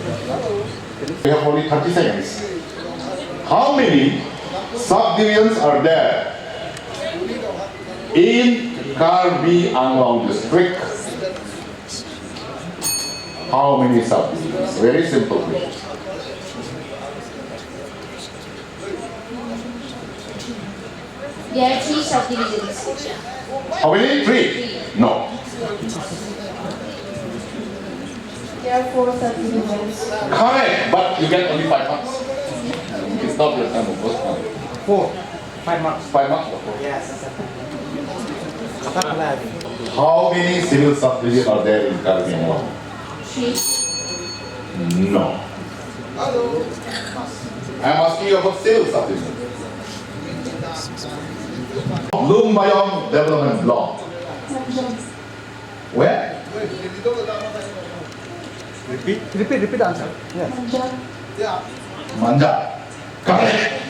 We have only thirty seconds. How many subdivisions are there in Karbi Anglong district? How many subdivisions? Very simple question. There are three subdivisions. How many? Three? No. There are four subdivisions. Correct, but you get only five marks. It's not your time of first one. Four. Five marks. Five marks or four? Yes. How many civil subdivisions are there in Karbi Anglong? Three. No. I'm asking you about civil subdivision. Lumbajong Development Block. Where? Repeat, repeat, repeat answer. Yes. Manja. Correct.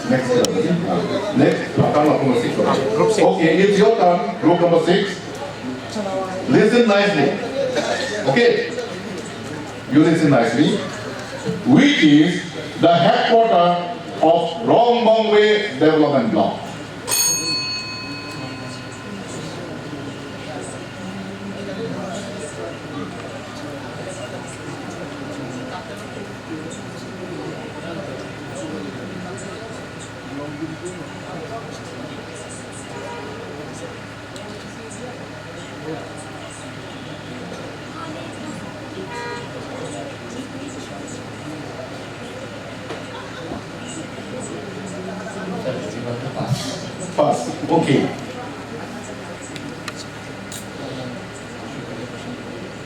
Next, uh, next, uh, come up number six. Group six. Okay, it's your turn. Group number six. Listen nicely. Okay. You listen nicely. Which is the headquarter of Rongbongwe Development Block? Pass. Okay.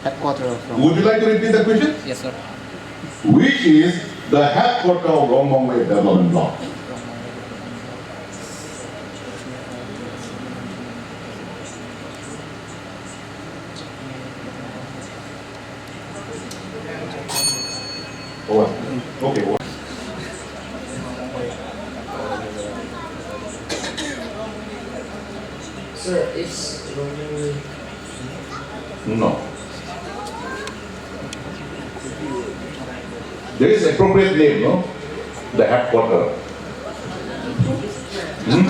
Headquarter of Rongbongwe. Would you like to repeat the question? Yes, sir. Which is the headquarter of Rongbongwe Development Block? Oh, okay. Sir, it's Rongbongwe. No. There is appropriate name, no? The headquarter. Hmm?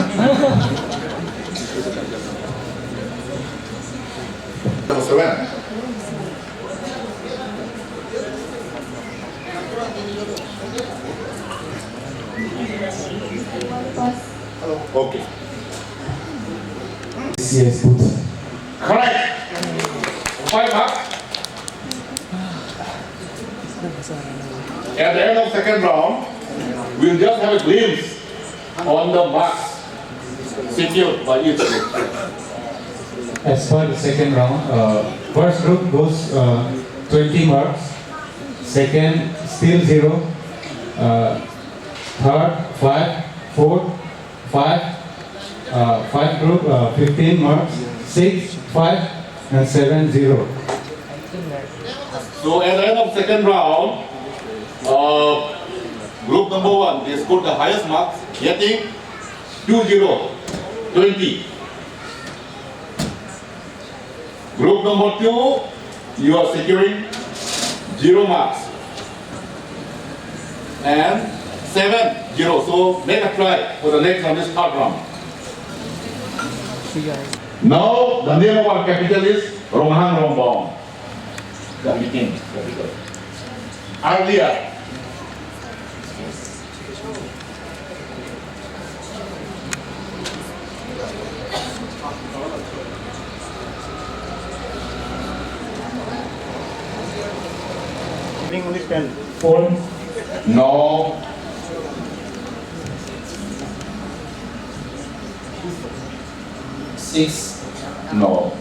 Number seven. Okay. Yes, good. Correct. Five marks. At the end of second round, we'll just have a glimpse on the marks secured by each group. As per the second round, uh, first group goes, uh, twenty marks, second still zero, uh, third five, fourth five, uh, five group, uh, fifteen marks, six, five, and seven, zero. So at the end of second round, uh, group number one, they scored the highest marks, getting two zero, twenty. Group number two, you are securing zero marks. And seven zero. So make a try for the next and this third round. Now, the name of our capital is Ronghang Rongbong. The meeting capital. Earlier, Four. No. Six. No.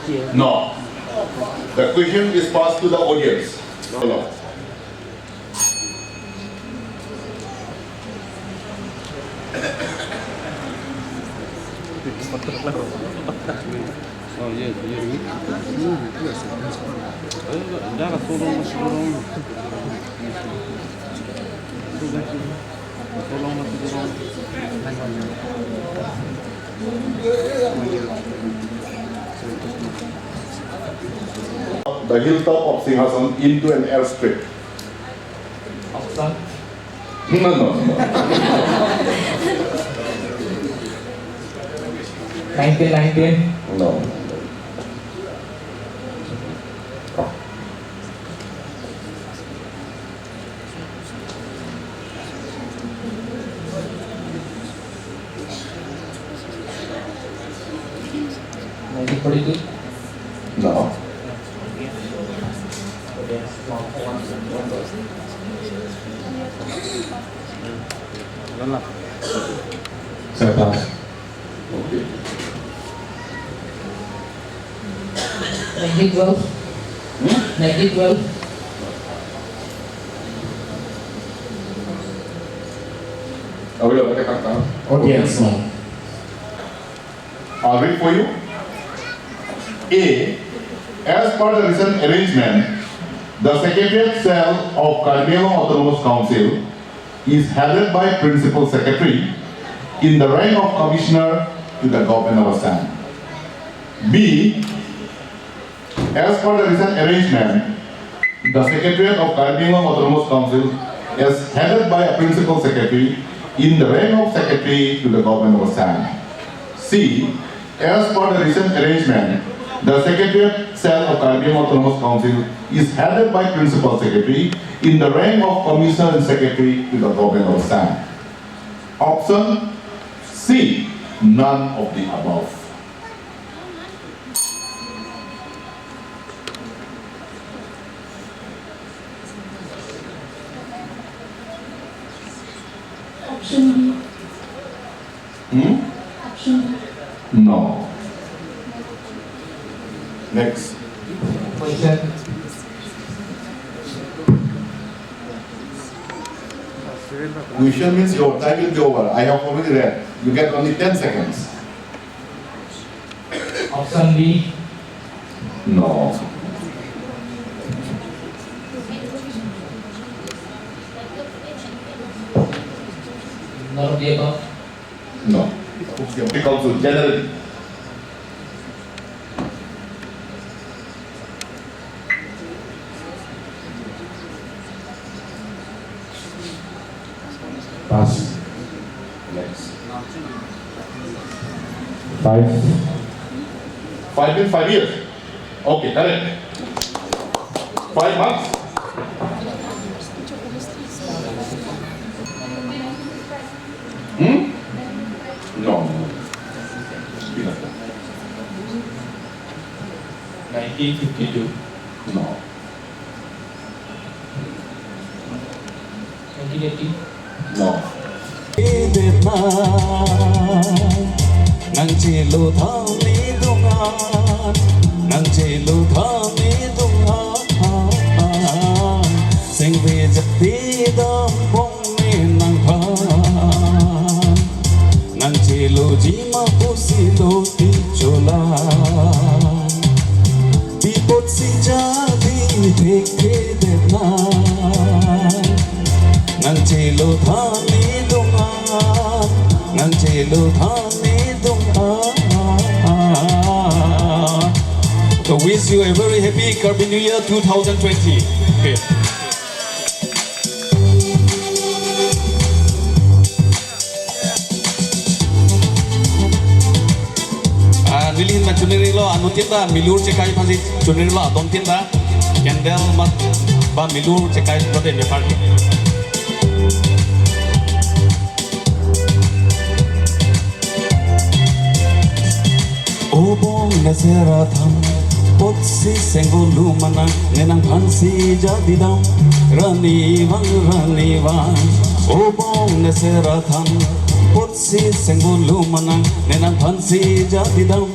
Two. No. The question is passed to the audience. No. The hilltop of Singhason into an airstrip. No, no, no. Nineteen nineteen. No. Nineteen forty-two? No. Saya pass. Okay. Nineteen twelve. Nineteen twelve. Audience, no. I'll read for you. A, as per the recent arrangement, the Secretariat Cell of Karbi Anglong Autonomous Council is headed by Principal Secretary in the rank of Commissioner to the Government of Assam. B, as per the recent arrangement, the Secretariat of Karbi Anglong Autonomous Council is headed by a Principal Secretary in the rank of Secretary to the Government of Assam. C, as per the recent arrangement, the Secretariat Cell of Karbi Anglong Autonomous Council is headed by Principal Secretary in the rank of Commissioner and Secretary to the Government of Assam. Option C, none of the above. Option B. Hmm? Option B. No. Next. Question. Question means your time will be over. I have already read. You get only ten seconds. Option B. No. None of the above. No. It comes to general. Pass. Next. Five. Five in five years. Okay, correct. Five months. Hmm? No. Nineteen fifty-two. No. Nineteen eighty. No. Nang chelo thani dungan, nang chelo thani dungan, sing bijak di dam pong ni nang than. Nang cheloji ma pusi lo ti chola. Pi apotsi jadi thekthedet nang. Nang chelo thani dungan. Nang chelo thani dungan. So wish you a very happy Karbi New Year two thousand twenty. Okay. Ah, neli ahin pen choningri lo, anuttin ta milur chekai aphansi choningri lo, adontin ta candle mat ba milur chekai lote me party. O bong ne sera tham, apotsi seng bolu manang, ne nangphansi jadi dam. Rani vang, rani vang. O bong ne sera tham, apotsi seng bolu manang, ne nangphansi jadi dam.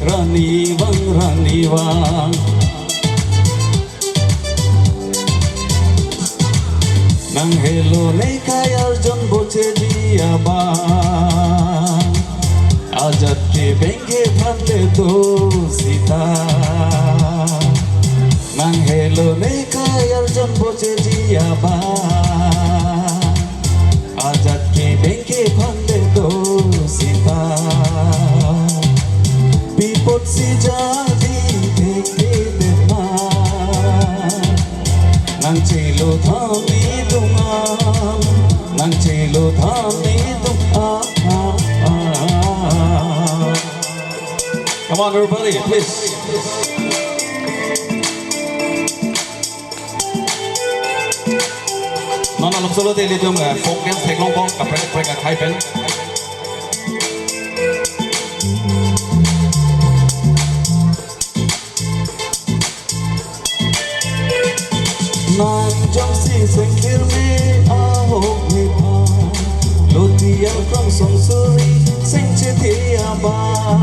Rani vang, rani vang. Nang helo ne kai arjon bocheji abang. Ajat ke bengke phan le do sita. Nang helo ne kai arjon bocheji abang. Ajat ke bengke phan le do sita. Pi apotsi jadi thekthedet nang. Nang chelo thani dungan. Nang chelo thani dungan. Come on, everybody, please. Non along solo de ilitum, eh, folk dance theklongpo, kaprek kaprek akhai pen. Nang jongsi sengkir me ahok me pha, loti angkrong song suri, Seng chethe abang.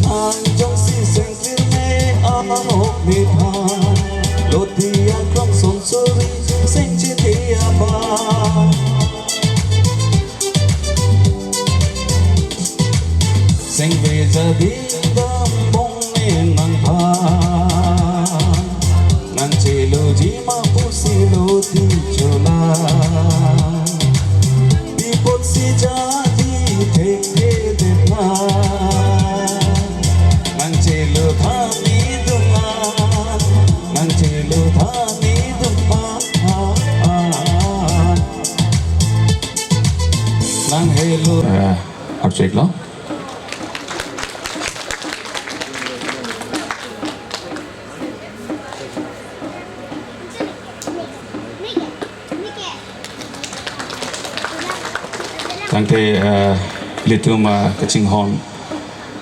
Nang jongsi seng chethe ahok nephan, loti aklong son suri seng chethe abang. Seng veja ding dam bong ne nangphan. Nang cheloji ma pusi loti chola. Pi apotsi jadi thengke detna. Nang chelo tha ne dungan. Nang chelo tha ne dungan. Nang helo. Eh, archek lo. Tangte, eh, ilitum, eh, kachinghon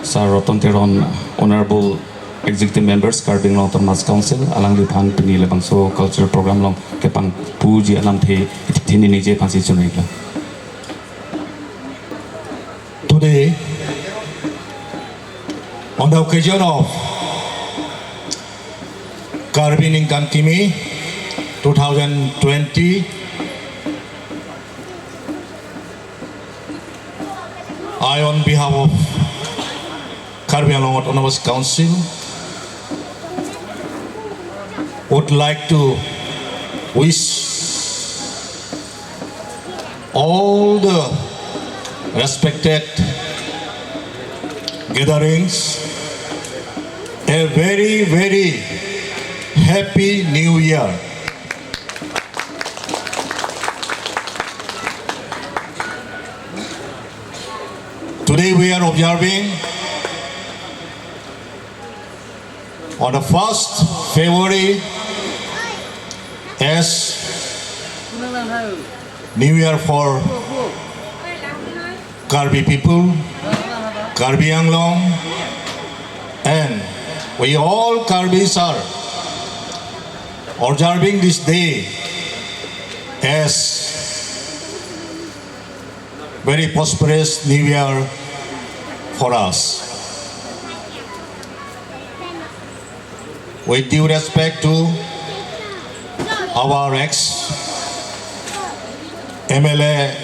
Sir Roton Teron, Honorable Executive Members, Karbi Anglong Autonomous Council, alangliphan pini labangso cultural program along kepangpuji alamthe ithini ningje aphansi chunrilo. Today, on the occasion of Karbi Ningkan Kimi two thousand twenty, I, on behalf of Karbi Anglong Autonomous Council, would like to wish all the respected gatherings a very, very happy New Year. Today we are observing on the first February as New Year for Karbi people, Karbi Anglong, and we all Karbis are observing this day as very prosperous New Year for us. With due respect to our ex M L A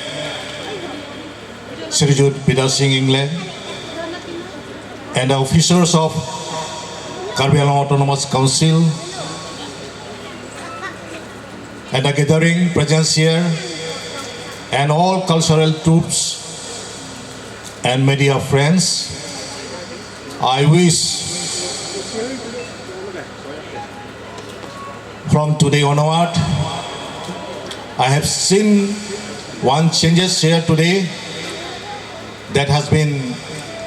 Srijut Bidya Sing Engleng and the officers of Karbi Anglong Autonomous Council, and the gathering presence here, and all cultural troupes and media friends, I wish from today onward, I have seen one changes here today, that has been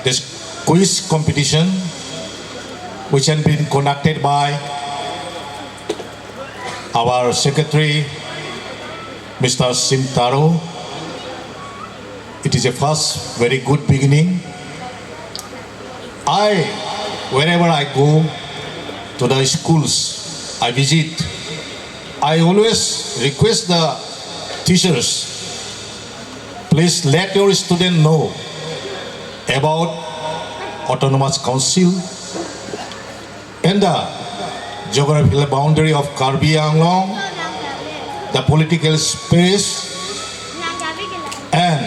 this quiz competition, which has been conducted by our secretary, Mister Sim Taro. It is a first very good beginning. I, wherever I go to the schools I visit, I always request the teachers, please let your student know about Autonomous Council and the geographical boundary of Karbi Anglong, the political space, and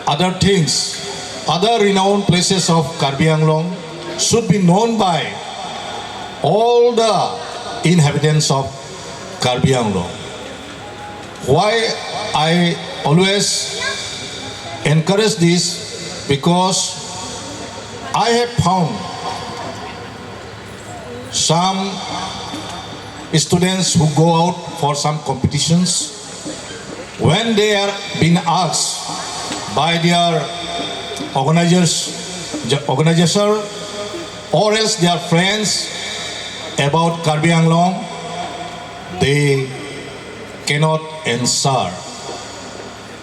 other things, other renowned places of Karbi Anglong should be known by all the inhabitants of Karbi Anglong. Why I always encourage this? Because I have found some students who go out for some competitions, when they are being asked by their organizers, organizer or else their friends about Karbi Anglong, they cannot answer.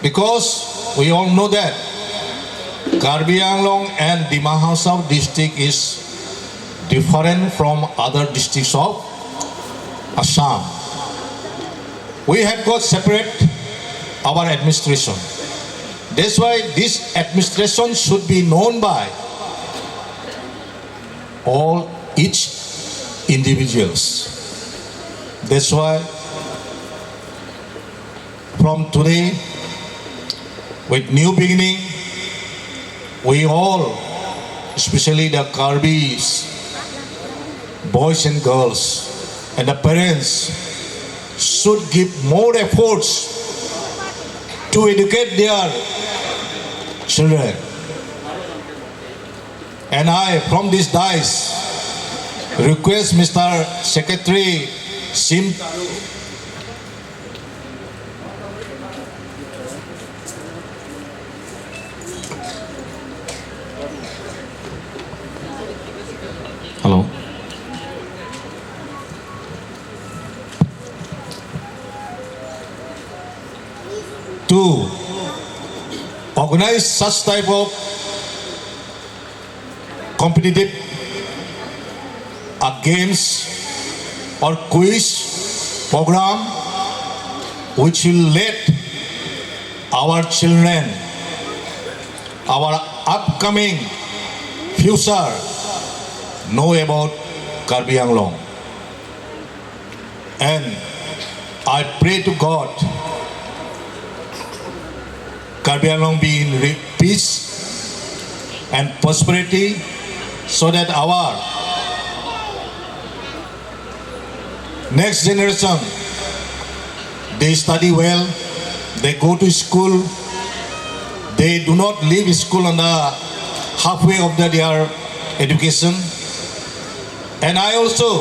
Because we all know that Karbi Anglong and Dima Hasao district is different from other districts of Assam. We have got separate our administration. That's why this administration should be known by all each individuals. That's why from today, with new beginning, we all, especially the Karbis, boys and girls, and the parents, should give more efforts to educate their children. And I, from this dais, request Mister Secretary Sim Hello. To organize such type of competitive, uh, games or quiz program which will let our children, our upcoming future, know about Karbi Anglong. And I pray to God, Karbi Anglong be in re- peace and prosperity, so that our next generation, they study well, they go to school, they do not leave school on the halfway of the, their education. And I also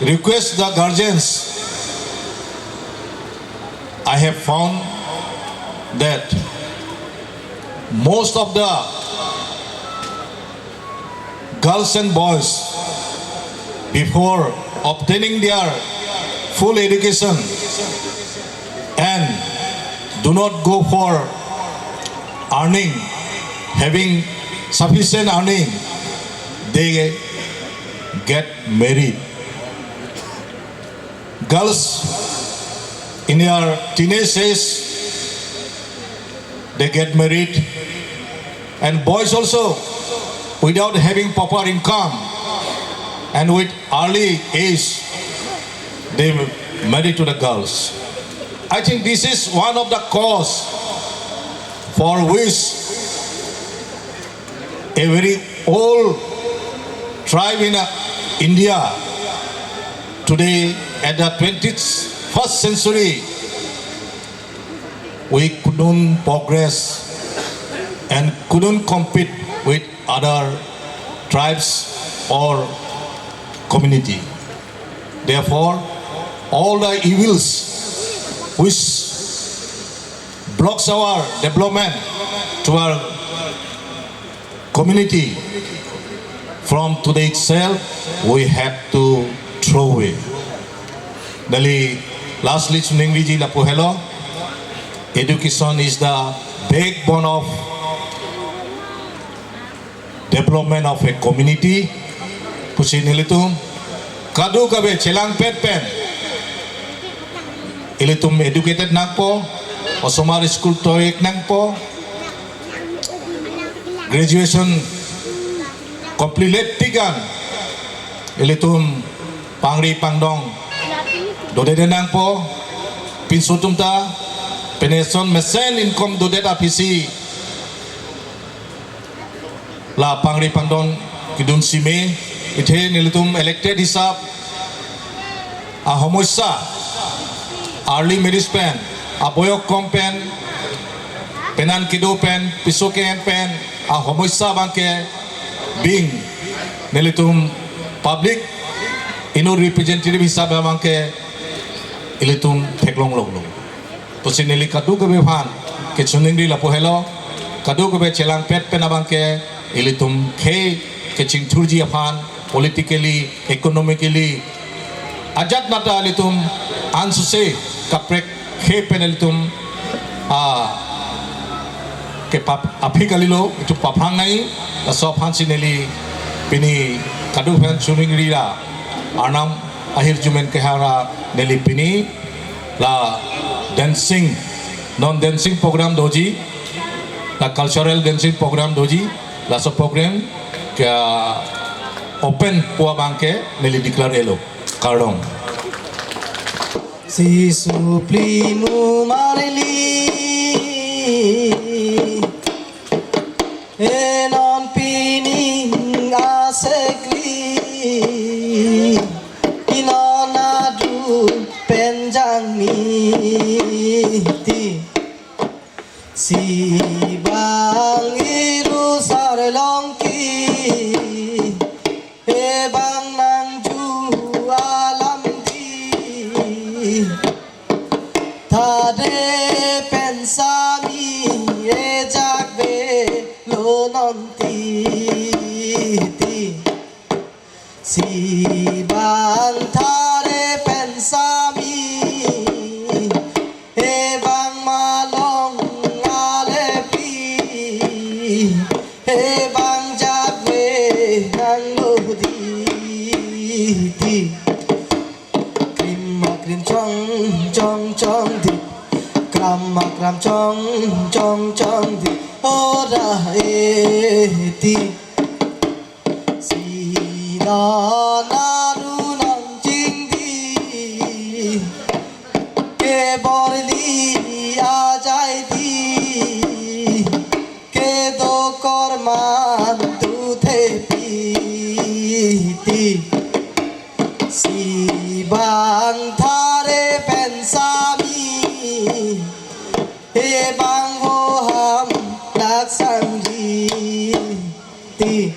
request the guardians, I have found that most of the girls and boys, before obtaining their full education and do not go for earning, having sufficient earning, they get married. Girls in their teenage age, they get married, and boys also, without having proper income and with early age, they marry to the girls. I think this is one of the cause for which a very old tribe in, uh, India today, at the twenty-first century, we couldn't progress and couldn't compete with other tribes or community. Therefore, all the evils which blocks our development to our community, from today itself, we have to throw away. Neli lastly choningriji lapu helo, education is the backbone of development of a community. Pusi nelitum kadokave chelangpet pen ilitum educated nangpo, osomar school toik nangpo, graduation complete tik an ilitum pangri pangdong dodedet nangpo, pinso atum ta, pension mesen income dodet aphisi la pangri pangdong kedun sime, ithe nelitum elected hisap ahomosya, early marriage pen, aboyok kom pen, penan kedo pen, piso ke-en pen, ahomosya abangke being nelitum public inut representative hisap abangke ilitum theklong longlo. Pusi neli kadokave aphan kechoningri lapu helo, kadokave chelangpet pen abangke ilitum khei kechingthurji aphan, politically, economically, ajat nata ilitum ansose kaprek khei pen ilitum, ah, kepap aphi kalilo, itum paphrang nangji, laso aphansi neli pini kadokave aphan choningri ra, Arnam ahirjume kehang ra neli pini la dancing Non dancing program doji, la cultural dancing program doji, laso program ke open pu abang ke neli declare-lo. Kardom. Si supli mu marli, e non pining asekli, i non aduk pen jangmi ti. Si bang iru sarlongki, e bang nangju alam di. Thade pen sami e jak velo non titi. Si bang thade pen sami, e bang malong alepi, e bang jak ve nanglo di ti. Krim ma krim chong chong chong di, kram ma kram chong chong chong di, ora e ti. Si non aru nong chingdi, ke borli ajai di, kedo korman tu thepi ti. Si bang thade pen sami, e bang ho ham laksang di ti.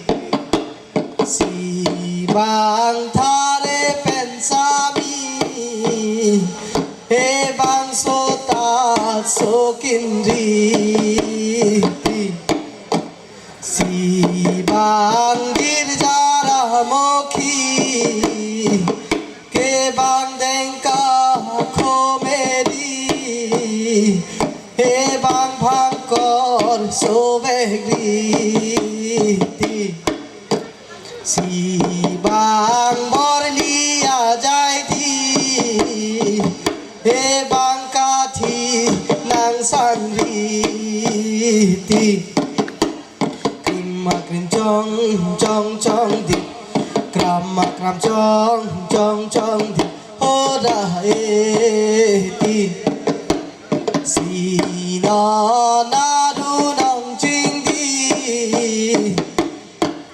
Si bang thade pen sami, e bang sotak sokin di ti. Si bang girja ra mokhi, ke bang dengka komedi, e bang phangkor sovek di ti. Si bang borli ajai di, e bang kathi nang sangri ti. Krim ma krim chong chong chong di, kram ma kram chong chong chong di, hoda e ti. Si non aru nong chingdi,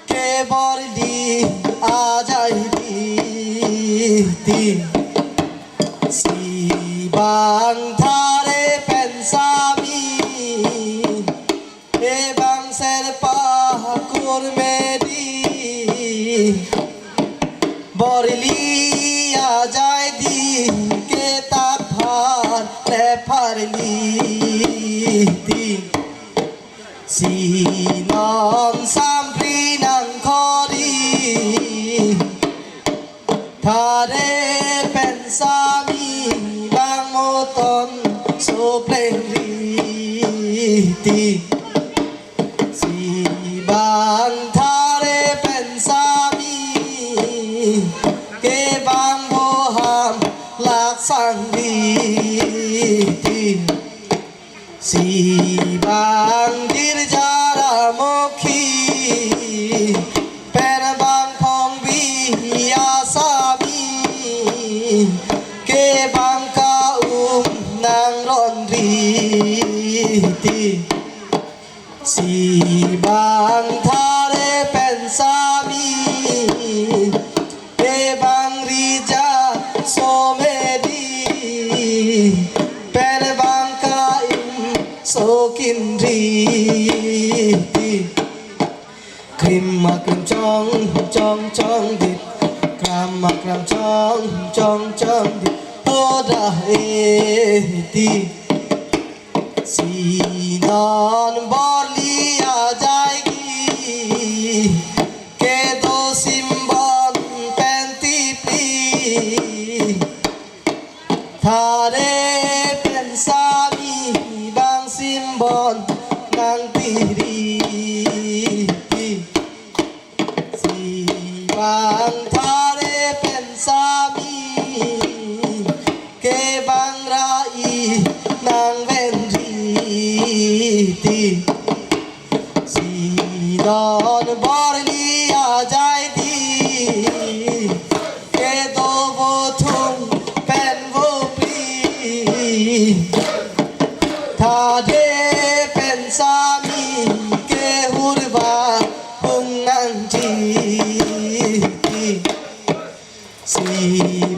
ke borli ajai di ti. Si bang thade pen sami, e bang serpa kurmedi, borli ajai di, ke tak phar le pharli ti. Si non sampri nang khori, thade pen sami bang moton sopleng ri ti. Si bang thade pen sami, ke bang boham laksang ri ti. Si bang girja ra mokhi, pen bang phong bi asami, ke bang ka-um nang ron ri ti. Si bang thade pen sami, e bang rija somedi, pen bang ka-im sokin ri ti. Krim ma krim chong chong chong di, kram ma kram chong chong chong di, hoda e ti. Si non borli ajai ki, kedo simbon pen tipi, thade pen sami bang simbon nang tiri ti. Si bang thade pen sami, ke bang ra-i nang ven ri Ti. Si non Borli ajai ti. Kedo vo thung pen vo pri. Thade pen sami kehur va hung nangji. Ti. Si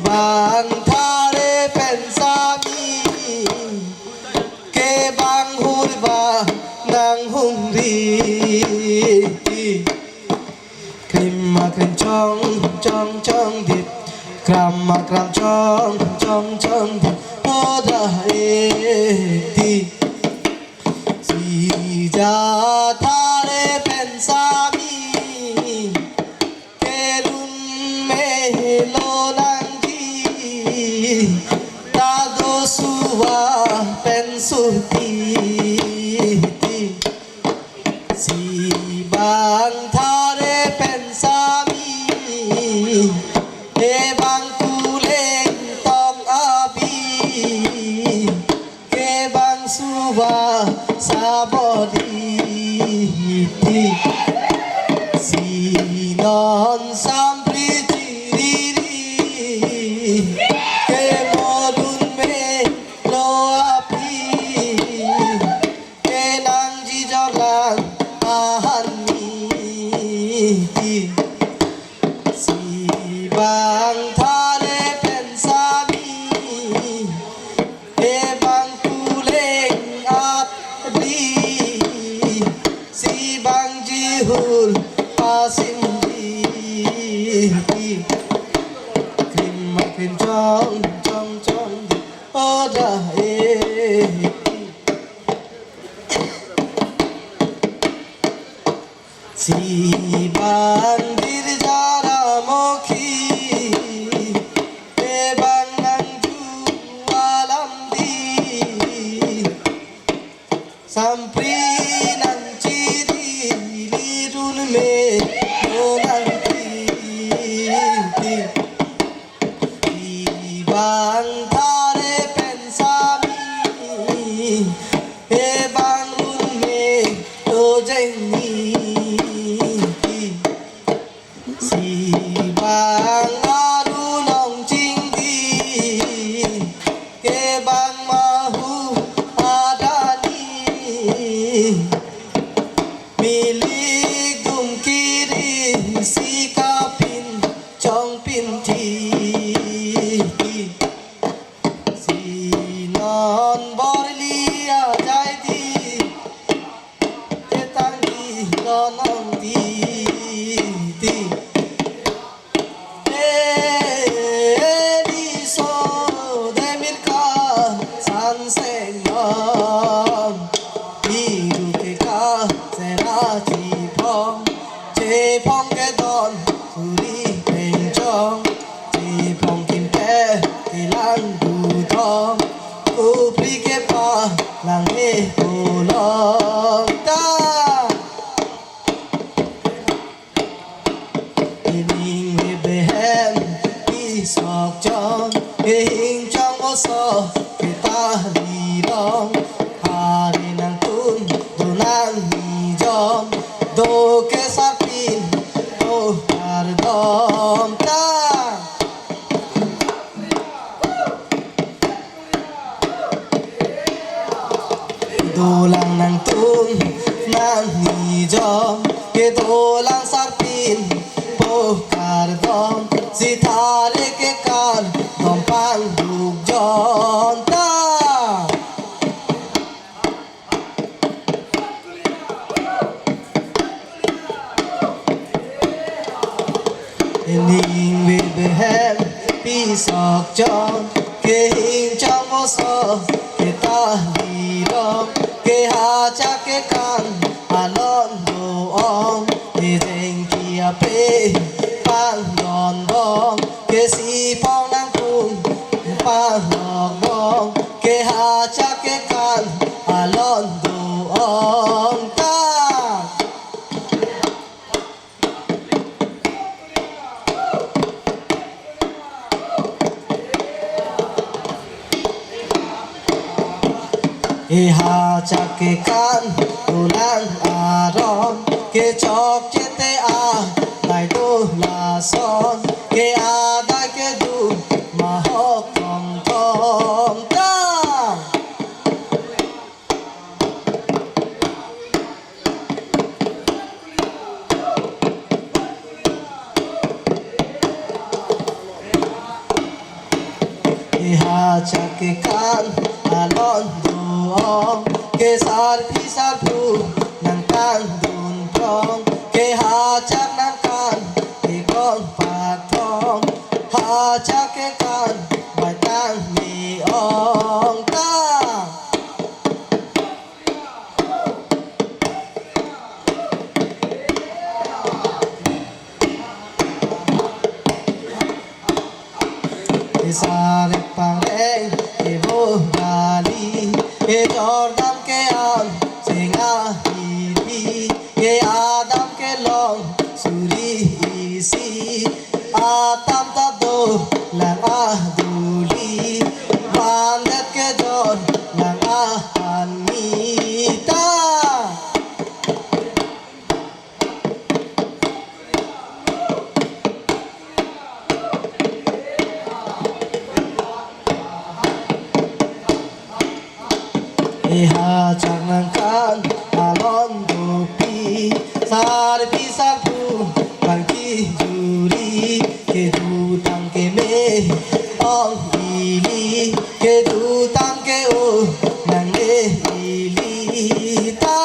bang thare pen sami, ke bang hur va nanghumri. Krim a krim chong chong chong dip, kram a kram chong chong chong dip, oda e ti. Si ja thare pen sami, kerun melo nangji, ta do suva pen suti ti. Si bang thare pen sami, e bang kuleng tong abi, ke bang suva sabodi ti. Si non sampri chiriri, ke modun melo aphi, ke nangji jorlang ahan ni ti. Si bang thare pen sami, e bang kuleng atri, si bang jihul pasim di. Krim a krim chong chong chong di, oda e. Si bang girja ramokhi, e bang nangju alam di. Sampri nangchiri lirun melo nangti ti. Si bang thare pen sami, e bang run melo jengni ti. Si bang arun ong chingdi, ke bang mahu adani. Milik dum kiri si kapin chongpin ti. Si non Borli ajai ti, ketang ti non ong ti ti. Eri so demir ka sanseng non. Biru ke ka sera chiphong, chiphong ke don suri pengchong, chiphong kimpe kelang dudong, kupri kepa lang he kolong ta. Ining bebehem pisok chong, kehing chong oso ketah lirong. Hari nangtum do nangnijom, do kesapin do kardom ta. Dolang nangtum nangnijom, kedolang sarpin po kardom, sithare ke kardom pangduk jonta. Ining bebehem pisok chong, kehing chong oso ketah lirong, kehachak kekang alon do-ong, kejengki ape pangdondong, kesiphong nangkung panglokdong, kehachak kekang alon do-ong ta. Kehachak Kekan dolang aron, kechokche te adai do lason, ke adai kedo mahok tong tong ta. Ke hachak kekan alon do-ong, ke sarpi sarpo nangkangdun tong, ke hachak nangkan, ke kong patong, hachak kekan baitang me-ong ta. Ke sarek pangreng, ke bo dali, ke jordam ke-an seng ahidi, ke adam kelong suri isi, atam ta dolang aduli, bandet ke jorlang ahan mita. Ke hachak nangkan alon dopi, sarpi sarpo bang kejuri, kejutang keme-ong ili, kejutang ke-o nangne ili ta.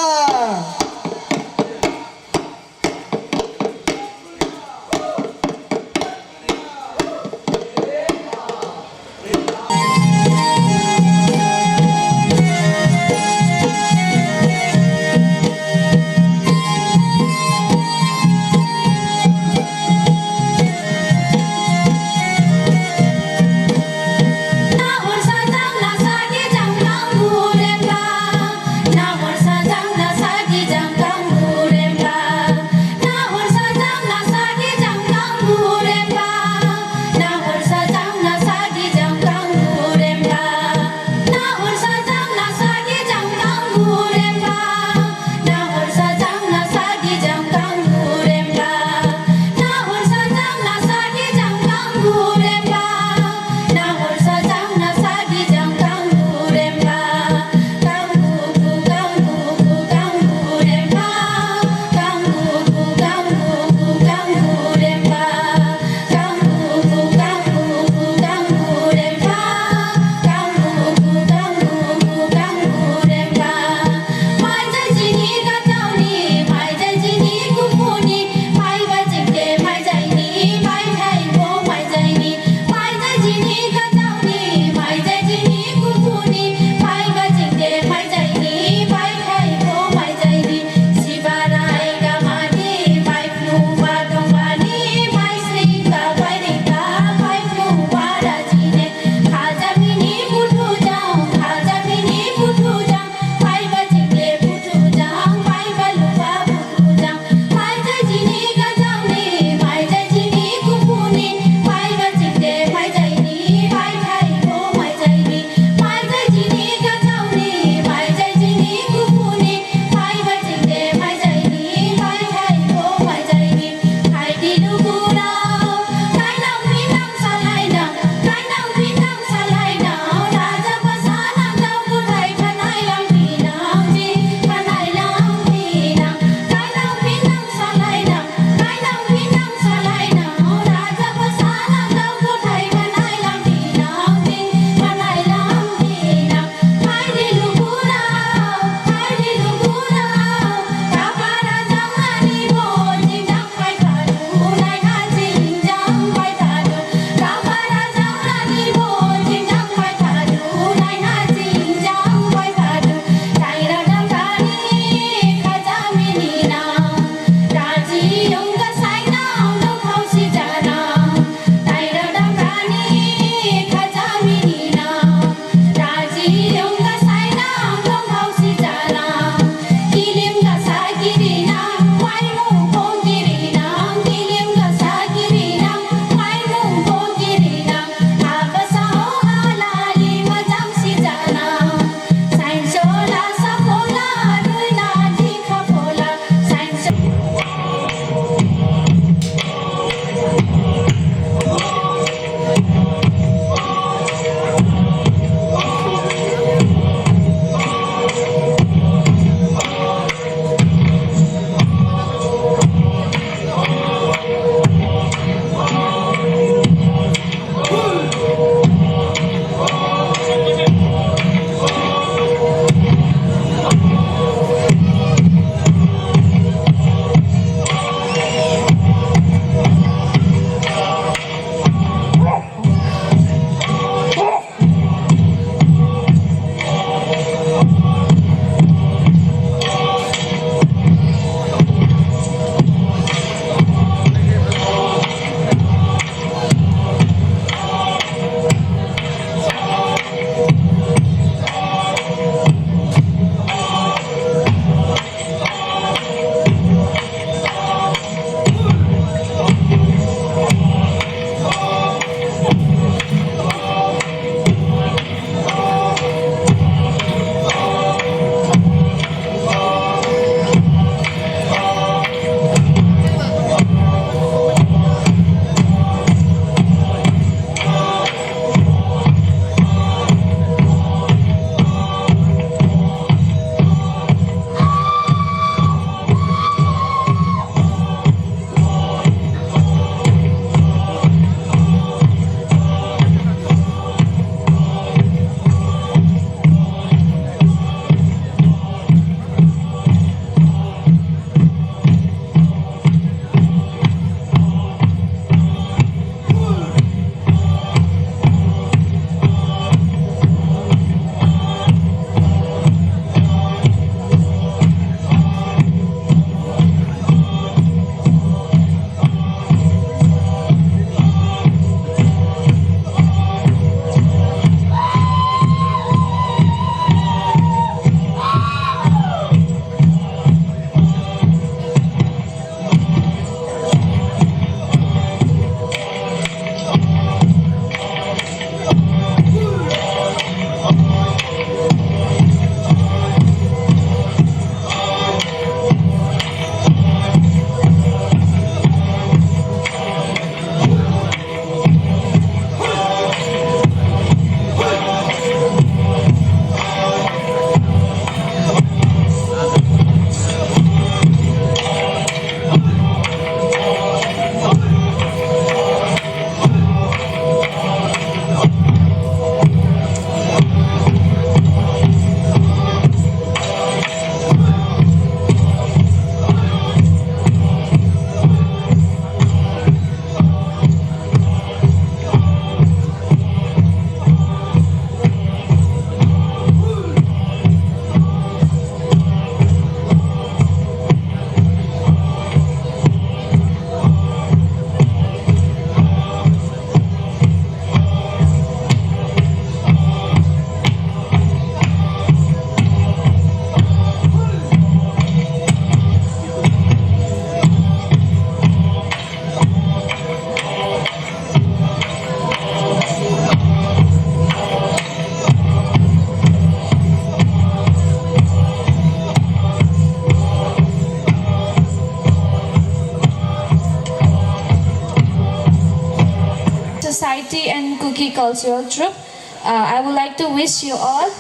Cultural Troupe. Uh, I would like to wish you all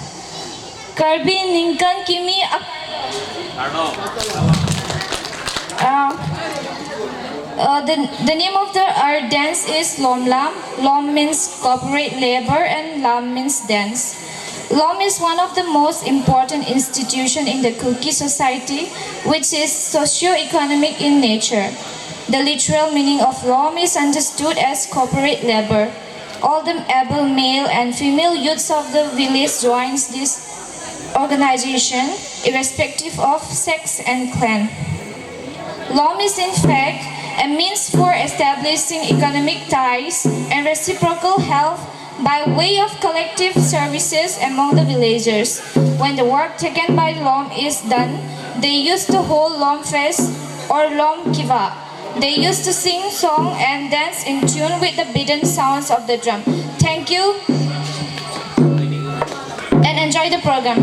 Karbi Ningkan Kimi Ak- Uh, uh, the, the name of the our dance is Lom Lam. Lom means corporate labor and Lam means dance. Lom is one of the most important institution in the Kuki society, which is socio-economic in nature. The literal meaning of Lom is understood as corporate labor. All the able male and female youths of the village joins this organization, irrespective of sex and clan. Lom is in fact a means for establishing economic ties and reciprocal help by way of collective services among the villagers. When the work taken by Lom is done, they used to hold Lom Fest or Lom Kiva. They used to sing song and dance in tune with the beaten sounds of the drum. Thank you and enjoy the program.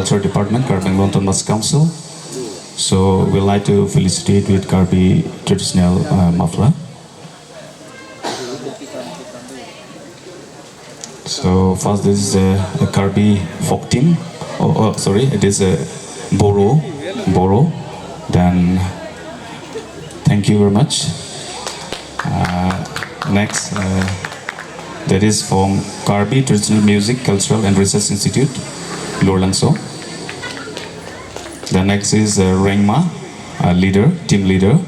Culture Department, Karbi Anglong Autonomous Council. So we'd like to felicitate with Karbi traditional uh, muffler. So first, this is a, a Karbi folk team. Oh, oh, sorry, it is a Boro, Boro. Then thank you very much. Uh, next, uh, that is from Karbi Traditional Music Cultural and Research Institute, Lorlangso. The next is uh, Rengma, a leader, team leader.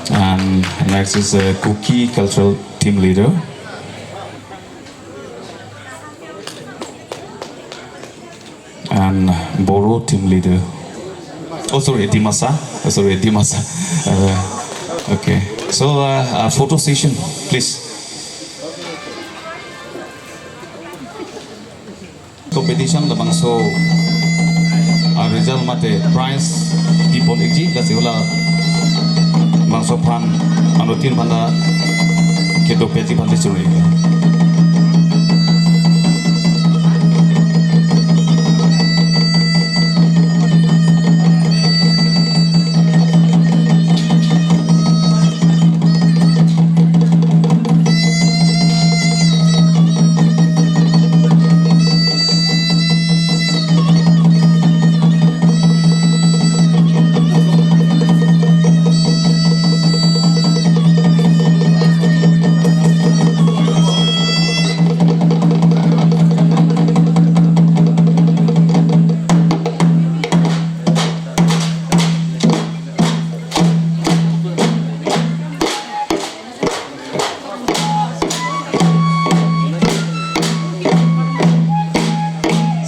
And next is a Kuki cultural team leader. And Boro team leader. Oh, sorry, Dimasa. Oh, sorry, Dimasa. Uh, okay. So, uh, a photo session, please. Competition labangso a result mate prize kipon ikji, lasi hala labangso aphan anuttin aphan ta kedopetji aphan ta churi.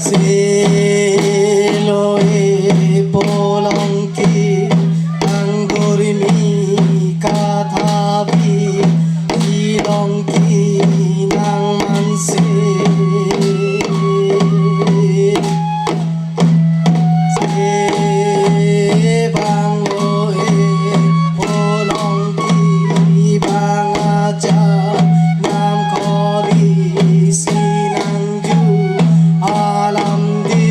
Selo e polongki, anggurmi kathabi, ilongki nang manse. Sebang lo e polongki bang aja, nam kori sinangju alam de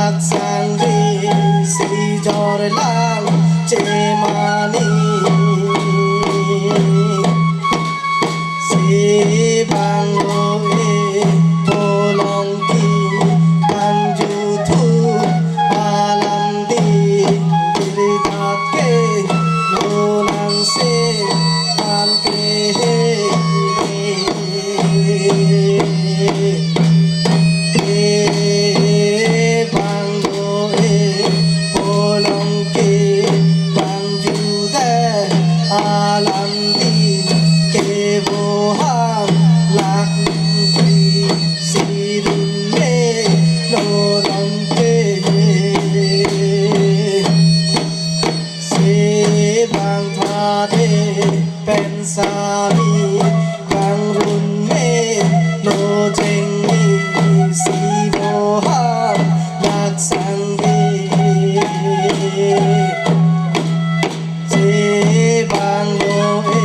Sangre si jorlang chemani, si bang lo e polongki bang juthu alam di diridat ke lo nang se an ke he. Bang lo e polongki bang juda alam di kevoham lak di sirun me lo nang ke. Se bang thade pen sami bang run me lo jengni si voham lak sangre. Se bang lo e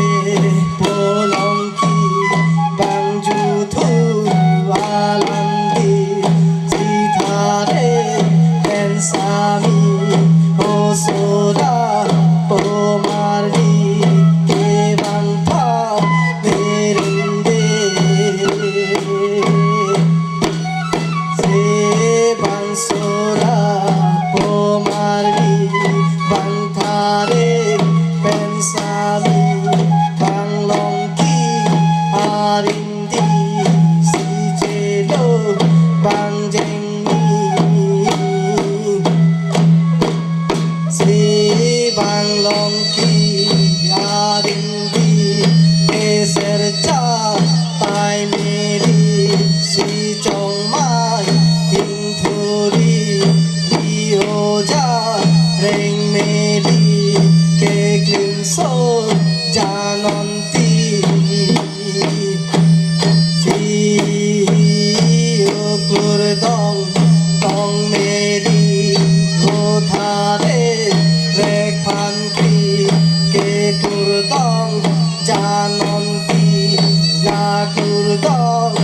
polongki bang juthu alam di si thade pen sami o soda pomar di ke bang pha merin de. Se bang soda pomar di bang thade pen sami bang longki arim di si chelo bang jengni. Si bang longki arim di keser cha tai me di si chongmai ingthuri di oja reng me di keklimso janon ti. Si o klur dong dong me di ko thade rek phan kri ke klur dong janon ti na klur dong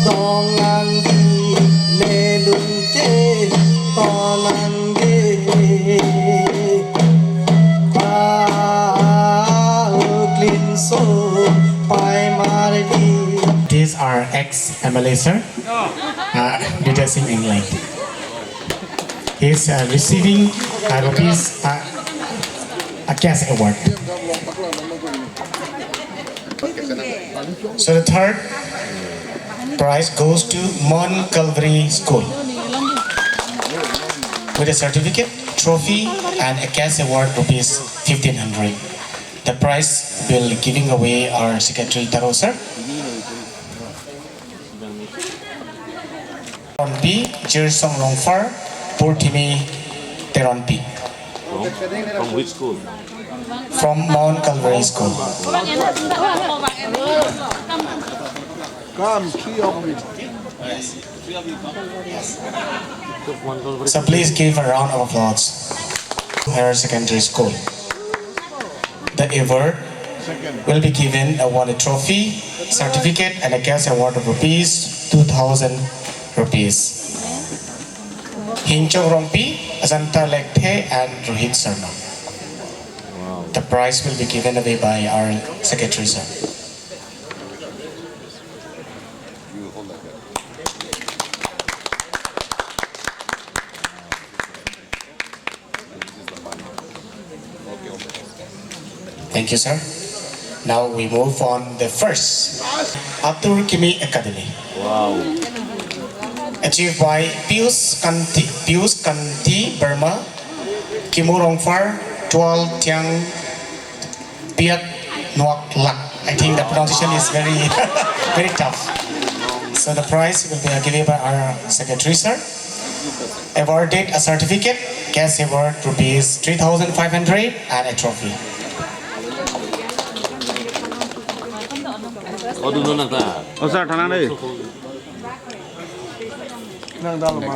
dong ang di le lun che ton ang ge. Ba o klin so pai mar di. These are ex M L A, sir. Uh, Bidya Sing Engleng. He is uh, receiving uh, rupees uh, a cash award. So the third prize goes to Mon Calvary School with a certificate, trophy, and a cash award rupees fifteen hundred. The prize will giving away our secretary Taro sir. Teronpi, Jirsong Rongphar, Purthimi Teronpi. From, from which school? From Mount Calvary School. Come, three of you. So please give a round of applause. Higher Secondary School. The award will be given a one a trophy, certificate, and a cash award of rupees two thousand rupees. Hingchok Rongpi, Ajanta Lekthe, and Rohit Sharma. The prize will be given away by our secretary, sir. Thank you, sir. Now we move on the first. Atur Kimi Academy. Wow. Achieved by Pius Kanti, Pius Kanti Burma, Kimu Rongphar, Tual Tiang Piat Nuak Lak. I think the pronunciation is very, very tough. So the prize will be given by our secretary, sir. Awarded a certificate, cash award rupees three thousand five hundred and a trophy. Oh, dun nang ta. Oh, sir, thanang dei. Nang dal ma.